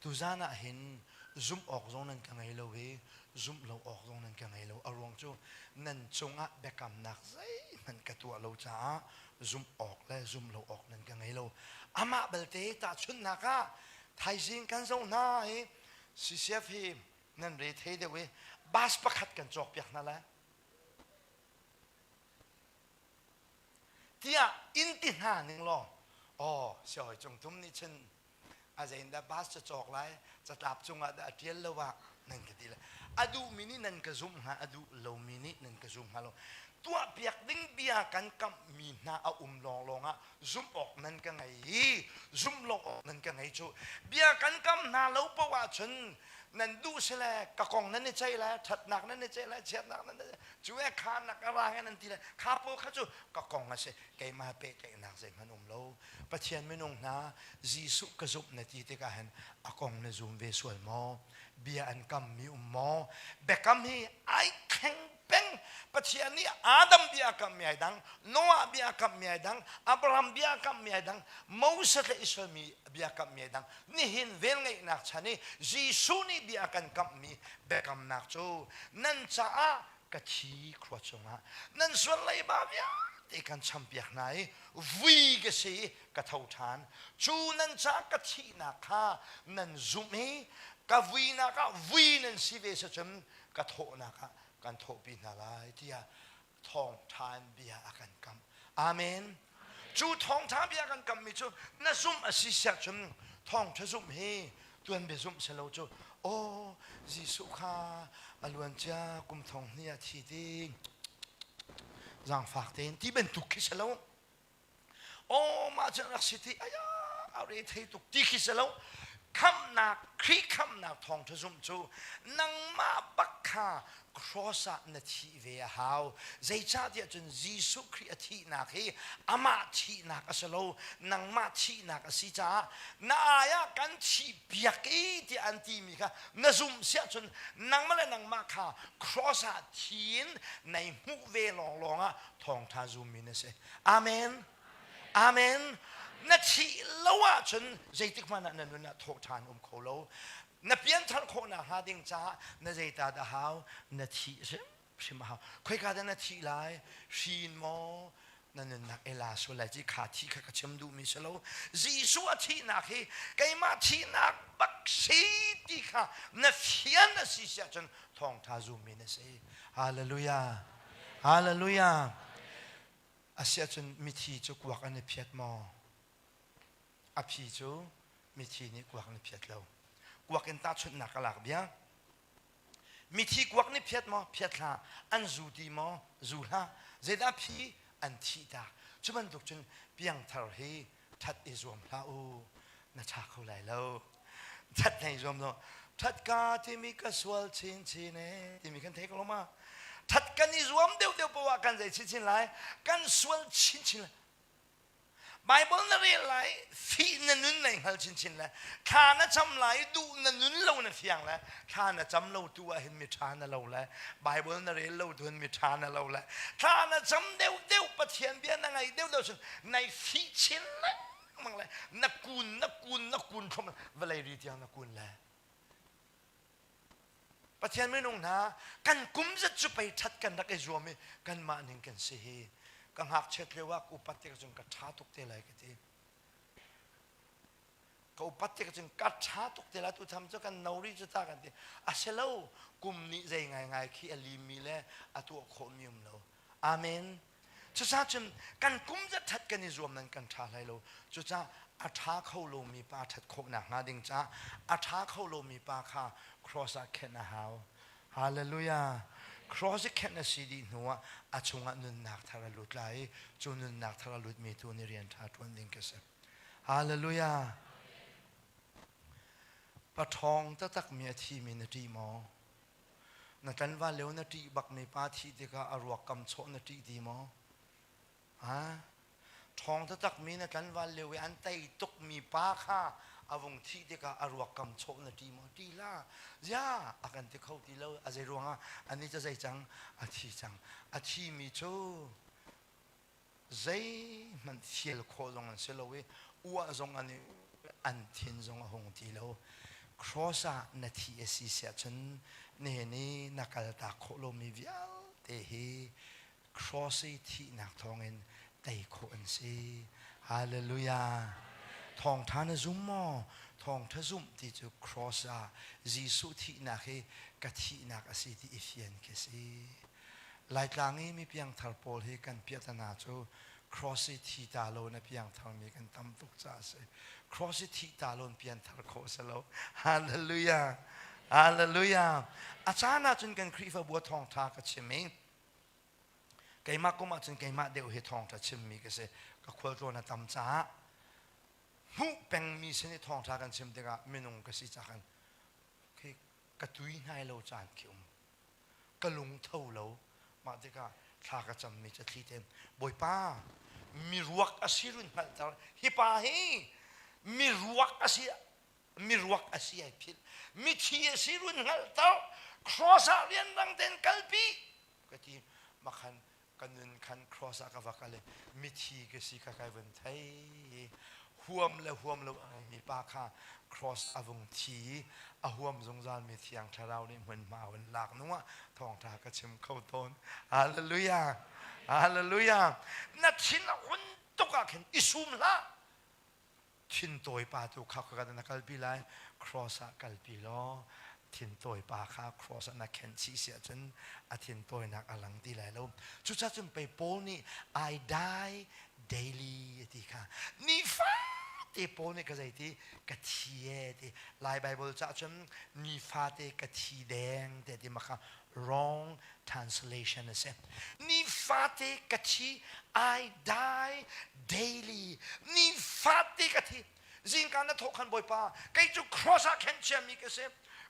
tuzan ah hin zumh awk zong nan ka ngei lo i zumh lo awk zong nan ka ngei lo a ruang cu nan cungah biakamnak zeihmanh ka tuah lo caah zumh awk le zumh lo awk nan ka ngei lo amah belte tahchunhnak ah thaizing kan zoh hna i CCF hi nan re thei deuh i bus pakhat kan cawkpiak hna lai tiah in ti hna ning law aw siahawi cung tum nih cun a zeiin dah bus cu cawk lai catlap cungah dah a ṭial lo ah nan ka ti lai a duhmi nih nan ka zumh hnga a duh lomi nih nan ka zum hnga lo tuahpiak ding bia kan kamhmi hna a um lawnglawng ah zumh awk nan ka ngei i zumh lo awk nan ka ngei cu bia kan kam hna lo paoh ahcun nan duh si le ka kong nan i ceih lai ṭhatnak nan i ceih lai chiatnak nan i cu e kha nak a ra he nan ti lai kha pawl kha cu ka kong a si keimah pehtlaihnak zeihmanh um lo Pathian minung hna Jesuh ka zumh na ti tikah hin a kong na zum ve sual maw bia an kammi um maw biakam hi ai thleng peng Pathian nih Adam bia a kammi ai dang Noah bia a kammi ai dang Abraham bia a kammi ai dang Moses le Israel mi bia a kammi ai dang nihin velngeihnak chan i Jesuh nih bia a kan kamhmi biakamnak cu nan caah. Ka thi khua cungah nan sual leiba vialte kan champiak hna i vui ka si i ka tho ṭhan. Cu nan ca ka thihnak kha nan zumh i ka vuinak ah vui nan si ve sicun ka thawhnak ah kan thawhpi hna lai tiah thawngṭha in bia a kan kamh. Amen. Cu thawngṭha bia kan kamhmi cu na zumh a si siah cun thawngṭha zumh hi tuanbia zumh si lo cu aw Jesuh kha a luancia kum thong hnih ah thi ding zaangfak tein ti bantuk khi si lo. Aw mah cu rak si ti aya a re thei tuk ti khi si lo. Khamhnak Khrih khamhnak thawngṭha zumh cu nangmah bak kha cross ah na thih ve a hau. Zeicahtiah cun Jesuh Khrih a thihnak hi amah thihnak a si lo, nangmah thihnak a si caah na ai ah kan thih piak i tiah an timi kha na zumh siah cun nangmah le nangmah kha cross ah thi in nai hmuh ve lawnglawng ah thawngṭha zummi na si. Amen. Amen. Na thih lo ahcun zeitik hmanh ah na nun ah thawhṭhan um kho lo. Na pianthar khawhnak hnga ding caah na zeita dah hau? Na thih hrimhrim a hau. Khoika dah na thih lai? Hri in maw? Na nunnak ela sual lai ci kha thi kha ka chim duhmi si lo. Jesuh a thihnak hi keimah thihnak bak si ti kha na fian a si siah cun thawngṭha zummi na si. Hallelujah. Hallelujah. Asiahcun mithi cu kuak an i phiat maw? A phi cu mithi nih kuak an i phiat lo. Kuak in tahchunhnak ka lak bia. Mithi kuak nih phiat maw? Phiat hlah. An zu ti maw? Zu hlah. Zeidah phi? An thih tak. Cu bantuk cun piangthar hi ṭhat i zuam hlah u. Na ṭha kho lai lo. Ṭhat hei zuam lo. Ṭhat ka timi ka sual chinchin e timi kan thei ko lo ma? Ṭhat kan i zuam deuhdeuh poah kan zei chinchin lai? Kan sual chinchin lai. Bible na rel lai, fih na nun nai hngal chinchin le thla na cam lai, duh na nun lo na fiang le thla na cam lo tu ah hin mi ṭha na lo le Bible na rel lo tu hin mi ṭha na lo le thla na cam deuh deuh Pathian bia na ngai deuh deuh cun nai fih chin lengmang le na kun na kun na kun thluam vawlei ri tiang na kun le Pathian minung hna kan kum zat cu pei ṭhat kan rak i zuam i kanmah ning kan si hi ka ngakchiat lio ah upat tik cun ka ṭha tuk te lai ka ti ka upat tik cun ka ṭha tuk te lai tu tham cu kan no ri cu ta kan ti a si lo kum nih zei ngaingai khi a limmi le a tuah khawhmi um lo amen Cucaah cun kan kum zat ṭhat kan i zuam nan kan ṭha hlei lo. Cucaah a ṭha kho lomi pa ṭhat khawhnak hnga ding caah a ṭha kho lomi pa kha cross ah khenh a hau. Hallelujah. Cross i khenh a si dih hnuah a chungah nunnak thar a lut lai i cu nunnak thar a lutmi tu nih rian ṭha ṭuan ding ka si. Hallelujah. Pa ṭhawng taktakmi a thimi na ṭih maw? Na tlanval lio na ṭih bakmi pa thih tikah a ruak kam chawh na ṭih ti maw? Ha? Ṭhawng taktakmi na tlanval lio i an tei tukmi pa kha a vung thih tikah a ruak kam chawh na ṭih maw? Ṭih hlah. Ziah a kan ti kho ti lo. A zei ruangah anih cu zei cang? A thi cang. A thimi cu zeihmanh fial khawh zong an si lo i uah zong an i an thin zong a hung ti lo. Cross ah na thi a si siah cun nihin i na kaltak khawh lomi vialte hi cross i thihnak thawngin tei khawh an si. Hallelujah. Thawngṭha na zum maw? Thawngṭha zumh ti cu cross ah Jesuh thihnak hi ka thihnak a si ti i fian khi si. Laitlang i mi piangthar pawl hi kan piahtana cu cross i thi ta lo na piangthar mi kan tam tuk caah a si. Cross i thih ta lo in pianthar khawh a si lo. Hallelujah. Hallelujah. A caan ahcun kan Khrihfabu ah thawngṭha ka chim i keimah kum ahcun keimah deuh hi thawngṭha chimmi ka si. Ka khualtlawn a tam caah hmuh pengmi sin i thawngṭha kan chim tikah minung ka si caah khan khi ka tui hnai lo caan khi um. Ka lungtho lo. Mah tikah thla ka cammi cu thli tein Bawipa miruak a si run hngalhter. Hi pa hi miruak a si miruak a si ai philh. Mithi a si run hngalhter. Cross ah rianrang tein kalpi ka ti. Makhan ka nun khan cross ah ka va kal i mithi ka si kha kai vun thei. Huam le huam lo a ngeimi pa kha cross a vung thi i a huam zungzalmi Thiang Thlarau nih hmunhma a hun lak hnuah thawngṭha ka chim kho tawn. Hallelujah! Hallelujah! Na thin a hun tuk ah khin i sum hlah. Thintawi pa tu kha ka na kalpi lai. Cross ah kalpi law thintawi pa kha cross ah na khenh chih si ahcun a thintawinak a lang ti lai lo. Cucaah cun pei Paul nih I die daily ti kha nifate Paul nih ka zei ti ka thi e ti Lai Bible ca cun nifate ka thi deng te ti ma kha wrong translation a si nifate ka thi I die daily nifate ka thi zingka na thawh khan bawipa kei cu cross ah khen chiami ka si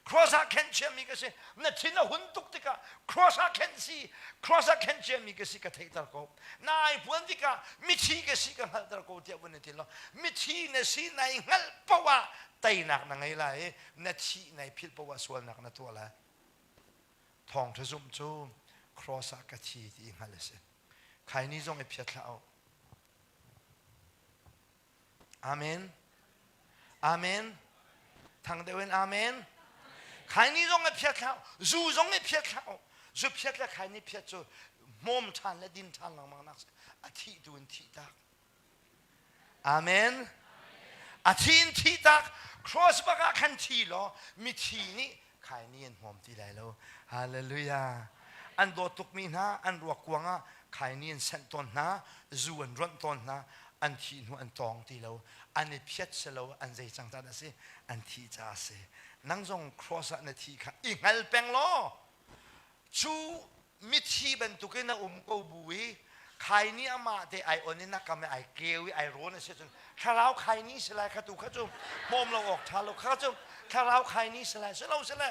cross ah khen chiami ka si na thin a hun tuk tikah cross ah khen si cross ah khen chiami ka si ka theihter ko na ai puan tikah mithi ka si ka hngalhter ko tiah vun ti lo mithi na si nai hngalh poah ah teinak na ngei lai i na thih nai philh poah ah sualnak na tuah lai thawngṭha zumh cu cross ah ka thi ti i hngalh a si khaini zong i phiat hlah u Amen. Amen. Thang deuh in amen. Khaini zong i phiat hlah zu zong i phiat hlah zu phiat le khaini phiat cu hmawm ṭhan le din ṭhan lengmang nak a thih tu in thih tak. Amen. A thi in thih tak cross bak ah khan thi law mithi nih khaini an hmawm ti lai lo. Hallelujah. An dawt tukmi hna an ruak kuang ah khaini an senh tawn hna, zu an ronh tawn hna, an thih hnu an tawng ti lo, an i phiat si lo, an zei cang caan a si, an thih caah a si. Nang zong cross ah na thi kha i hngal peng law cu mithi bantukin a um ko bu i khaini amah te ai on in a kam i ai keu i ai rawn a si cun thlarau khaini si lai kha tu kha cu hmawm lo awk ṭha lo kha cu thlarau khaini si lai si lo si le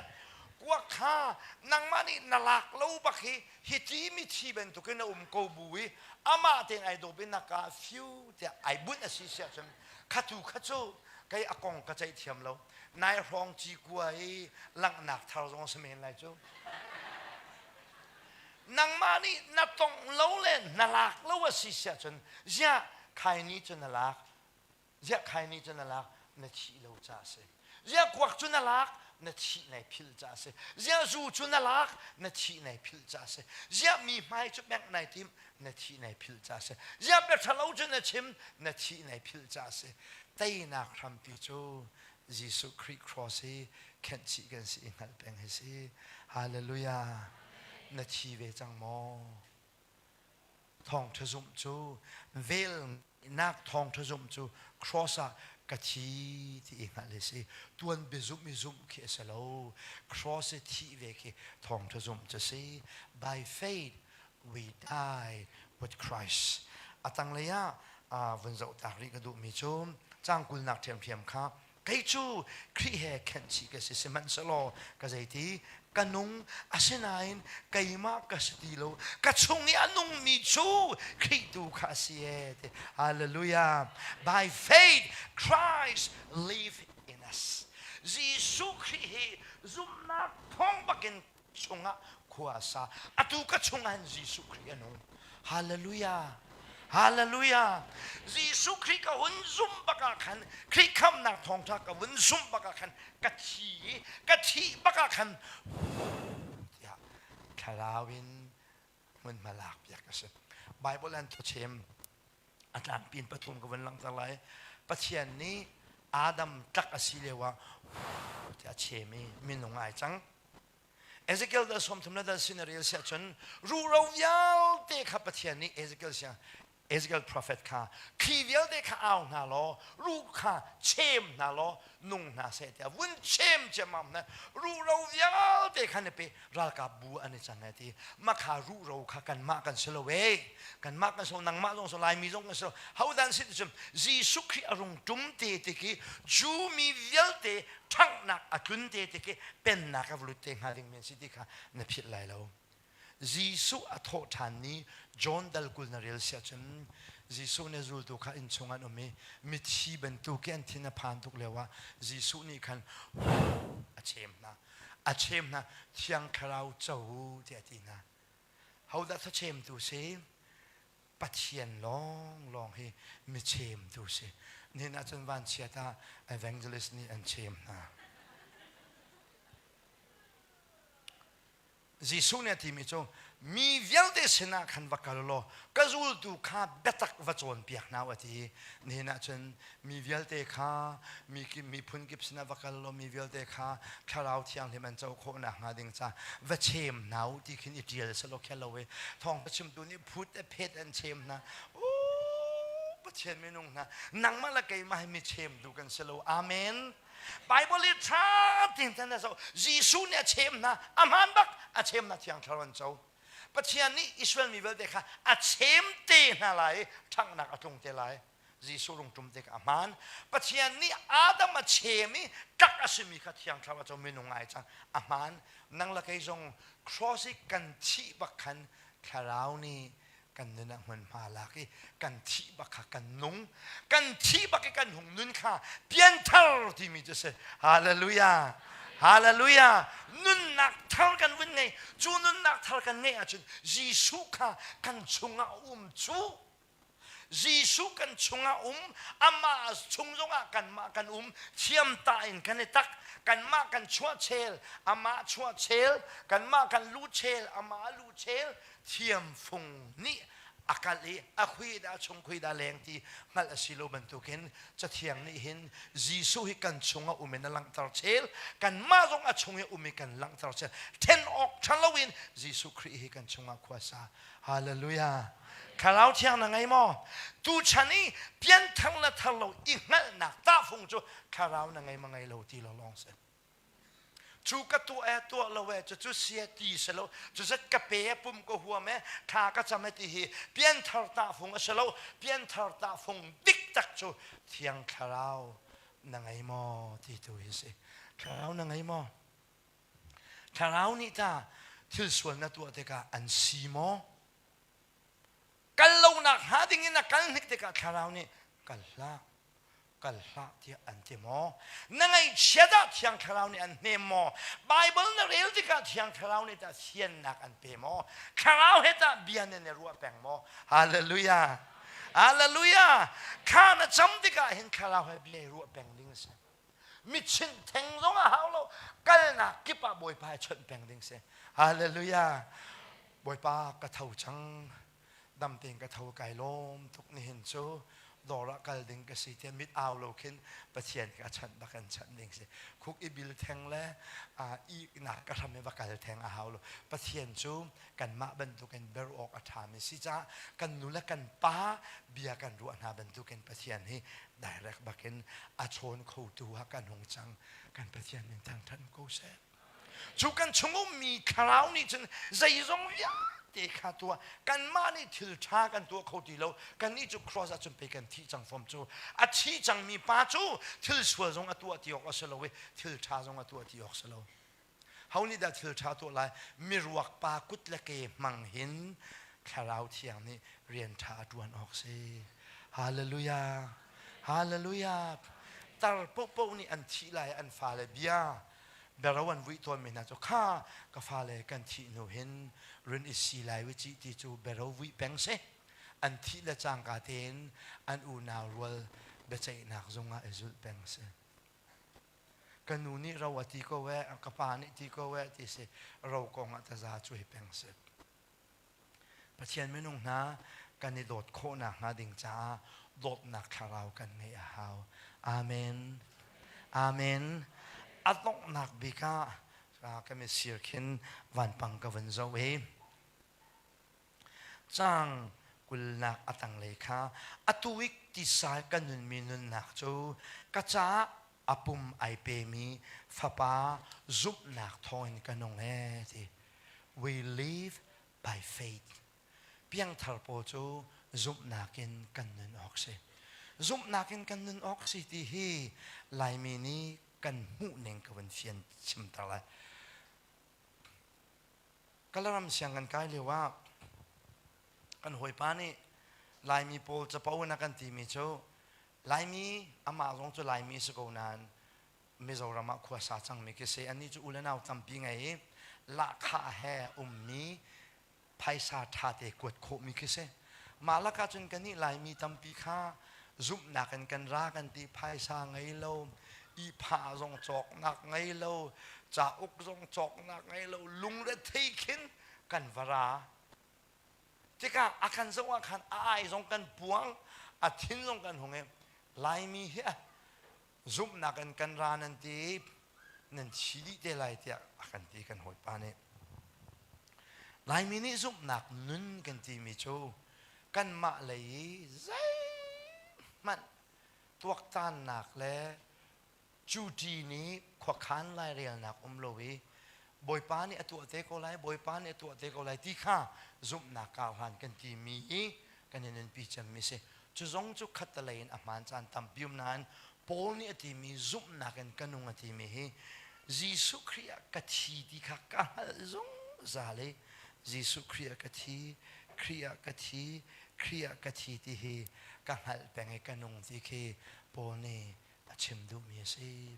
kuak kha nangmah nih na lak lo bak hi hi ti mithi bantukin a um ko bu i amah tein ai dawp in naka fiu tiah ai bunh a si siah cun kha tu kha cu kei a kong ka ceih thiam lo nai hrawng cikua i langhnak thar zong si men lai cu nangmah nih na tongh lo le na lak lo a si siah cun ziah khaini cu na lak ziah khaini cu na lak na thih lo ca a si ziah kuak cu na lak na thih nai philh ca a si ziah zu cu na lak na thih nai philh ca a si ziah mi hmai cu bengh nai tim na thih nai philh ca a si ziah bia ṭhalo cu na chim na thih nai philh ca a si teinak hrampi cu Jesuh Khrih cross hi khenhchih kan si i hngalh peng hi si. Hallelujah. Na thi ve cang maw? Thawngṭha zumh cu velnak thawngṭha zumh cu cross ah ka thi ti i hngalh hi si. Tuan biazumh i zumh khi a si lo. Cross i thih ve khi thawngṭha zumh cu si. By faith we die with Christ. A tanglei ah vun zoh tak rih ka duhmi cu cang kulnak ṭhiamṭhiam kha kei cu Khrih he khenhchih ka si sihmanhsehlaw ka zeiti ka nung asinain keimah ka si ti lo ka chung i a nungmi cu Khrih tu kha a si e ti hallelujah by faith Christ live in us Jesuh Khrih hi zumhnak thawng bakin chungah khua a sa atu ka chungah hin Jesuh Khrih a nung hallelujah hallelujah Jesuh Khrih ka hun zum bak ah khan Khrih khamnak thawngtha ka vun zumh bak ah khan ka thi i ka thih bak ah khan tiah thlarau in hmunhma lak piak a si Bible an thuchem a tlangpi in pathum ka vun langhter lai Pathian nih Adam tlak a si lio ah tiah a chem i minung ai cang Ezekiel dal 30 le dal sin a rel siah cun ruhro vialte kha Pathian nih Ezekiel siang Ezekiel prophet kha thli vialte kha au hna law ruh kha chem hna law nung hna seh tiah vun chem ciammam hna ruhro vialte kha na pe ralkap bu an i cang e ti makha ruhro kha kanmah kan si lo e kanmah kan si lo nangmah zong si laimi zong kan si lo hodan si ti Jesuh Khrih a rung tum te ti khi Jew mi vialte ṭhanghnak a tlun te ti khi pennak a va lut te hnga ding men si ti kha na philh lai lo Jesuh a thawh ṭhan ni John dal 20 na rel siah cun Jesuh nih zultu kha inn chung an um i mithi bantuk i an thin a phan tuk lioah Jesuh nih khan a chem hna a chem hna Thiang Thlarau co u tiah a ti hna hodah thachemtu si Pathian lawnglawng hi michemtu si. Nihin ahcun vanchiat ah evangelist nih an chem hna. Jesuh nih a timi cu mi vialte sinah khan va kal law ka zultu kha biatak va cawnpiak hna u a ti. Nihin ah cun mi vialte kha mi miphun kip sinah va kal law mi vialte kha thlarau thianghlim an co khawh nakhnga ding ca va chem hna u ti khin i ṭial selaw khel lo i thawngṭha chimtu nih phut le phet an chem hna. Pathian minung hna nangmah le keimah hi mi chemtu kan si lo. Amen. Bible i ṭha tein tan a zoh. Jesuh nih a chem hna, a hmaan bak a chem hna thiang thlarau an co. Pathian nih Israel mi vialte kha a chem te hna lai i ṭhanghnak a tlung te lai. Jesuh rung ṭum te kha a hmaan. Pathian nih Adam a chem i ṭak a simi kha thiang thlarau a co minung ai cang. A hmaan. Nang le kei zong cross i kan thih bak khan thlarau nih kan nun ah hmunhma lak i kan thih bak kha kan nung kan thih bak i kan hung nun kha pianthar timi cu si hallelujah hallelujah nunnak thar kan vun ngei cu nunnak thar kan ngeih ahcun Jesuh kha kan chungah um cu Jesuh kan chungah um amah chung zongah kanmah kan um thiamta in kan i tak kanmah kan chuah chel amah chuah chel kanmah kan lu chel amah lu chel thiamfung nih a kal i a khui dah chung khui dah leng ti hngalh a si lo bantukin cathiang nih hin Jesuh hi kan chungah um in a langhter chel kanmah zong a chung i um i kan langhter chel then awk ṭha loin Jesuh Khrih hi kan chungah khua sa hallelujah thlarau thiang na ngei maw tuchan i pianthar le thar lo i hngalhnak tahfung cu thlarau na ngei ma ngei lo ti lo lawng si Cu ka tuah e tuah lo e cucu sia ti si lo cuzat ka pe e pum ka huam e thla ka cam e ti hi pianthar tahfung a si lo pianthar tahfung dik tak cu thiang thlarau na ngei maw ti tu hi si thlarau na ngei maw thlarau nih ta thil sual na tuah tikah an si maw kal lonak hnga ding in a kal hnik tikah thlarau nih kal hlah kal hlah tiah an ti maw na ngaihchia dah thiang thlarau nih an hnem maw bible na rel tikah thiang thlarau nih tah siannak an pe maw thlarau he tah bia nan i ruah peng maw hallelujah hallelujah thla na cam tikah hin thlarau he bia i ruah peng ding a si michinh theng zong a hau lo kalnak kip ah bawipa he chawnh peng ding si hallelujah bawipa ka tho cang dam tein ka tho kai lawm tuk nihin cu dawr ah kal ding ka si tiah mit au lo khin Pathian ka chanh bak an chanh ding si khuk i bil theng le ihnak ka hram i va kal theng a hau lo Pathian cu kanmah bantukin ber awk a ṭhami si caah kan nu le kan pa bia kan ruah hna bantukin Pathian hi direct bakin a chawn khotu ah kan hung cang kan Pathian min thangṭhat ko seh Cu kan chung ummi thlarau nih cun zeizong vialte kha tuah kanmah nih thil ṭha kan tuah kho ti lo kannih cu cross ah cun pei kan thih cang fom cu a thi cangmi pa cu thil sual zong a tuah ti awk a si lo i thil ṭha zong a tuah ti awk si lo ho nih dah thil ṭha tuah lai miruak pa kut le ke hmang hin thlarau thiang nih rian ṭha a ṭuan awk si hallelujah hallelujah tar popo nih an thih lai an fale bia Bero an vuih tawnmi hna cu kha ka fale kan thih hnu hin run i si lai u cih ti cu bero vuih peng si. An thih le cangka tein an unau rual biaceihnak zung ah i zulh peng si. Ka nu nih ro a ti ko eh, ka pa nih ti ko eh ti si ro kong ah taza cuai peng si. Pathian minung hna kan i dawt khawh nakhnga ding caah dawtnak thlarau kan ngeih a hau. Amen. Amen. A donghnak bik ah ka mitsir khin vanpang ka vun zoh i caang kulnak a tanglei kha atu i tisa ka nunmi nunnak cu ka caah a pum ai pemi fapa zumhnak thawngin ka nung ee ti. We live by faith. Piangthar pawl cu zumhnak in kan nun awk si. Zumhnak in kan nun awk si ti hi Laimi nih kan hmuh ning ka vun fian chimter lai. Kalaram siang kan kai lio ah kan hawipa nih Laimi pawl capo in a kan timi cu Laimi amah zong cu Laimi si ko nain Mizoram ah khua sa cangmi khi si. Annih cu u le nau tampi ngei i lahkhah he ummi phaisa ṭhate kuat khawhmi khi si. Mah lakah cun kannih Laimi tampi kha Zumhnak in kan ra kan ti, phaisa ngei lo, ihphah zong cawknak ngei lo, cauk zong cawknak ngei lo, lungrethei khin kan va ra. Tikah a kan zoh ah khan a ai zong kan puang, a thin zong kan hung i Laimi hi zumhnak in kan ra nan ti, nan thi dih te lai tiah a kan ti kan hawipa nih. Laimi nih zumhnak nun kan timi cu kanmah lei i zeihmanh tuaktannak le cuṭi nih khuakhan lairelnak um lo i Bawipa nih a tuah te ko lai, Bawipa nih a tuah te ko lai ti kha zumhnak karhlan kan timi hi kan i nunpi cemmi si. Cu zong cu khattelei in a hmaan caan tampi um nain Paul nih a timi zumhnak in ka nung a timi hi Jesuh Khrih ah ka thi ti kha ka hngalh zungzal i Jesuh Khrih ah ka thi, Khrih ah ka thi, Khrih ah ka thi ti hi ka hngalh peng i ka nung ti khi Paul nih a chim duhmi a si.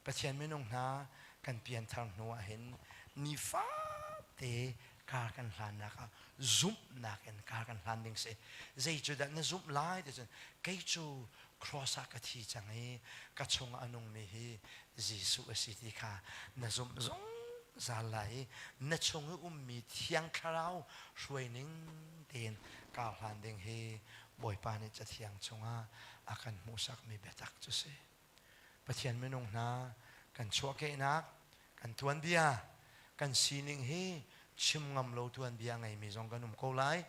Pathian minung hna kan pianthar hnu ah hin nifate kar kan hlannak ah zumhnak in kar kan hlan ding si. Zei cu dah na zumh lai ti cun kei cu cross ah ka thi cang i ka chungah a nungmi hi Jesuh a si ti kha na zumh zungzal lai i na chung i ummi Thiang Thlarau hruai ning tein kar hlan ding hi Bawipa nih Cathiang chungah a kan hmuhsakmi biatak cu si. Pathian minung hna kan chuahkehnak, kan tuanbia, kan sining hi chim ngam lo tuanbia ngeimi zong kan um ko lai.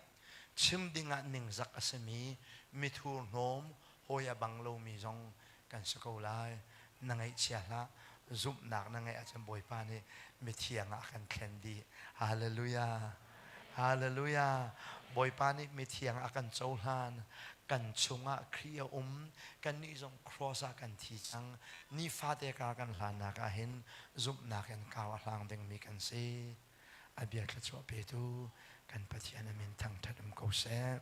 Chim dingah ningzak a simi mithur hnawm hawi a bang lomi zong kan si ko lai. Na ngaihchia hlah. Zumhnak na ngeih ahcun Bawipa nih mithiang ah a kan thlen dih. Hallelujah. Hallelujah. Bawipa nih mithiang a kan cohlan. Kan chungah Khrih a um. Kannih zong cross ah kan thi cang. Nifate ka kan hlannak ah hin zumhnak in kau a hlang dingmi kan si. A bia thluachuah petu kan Pathian a min thangṭhat um ko seh.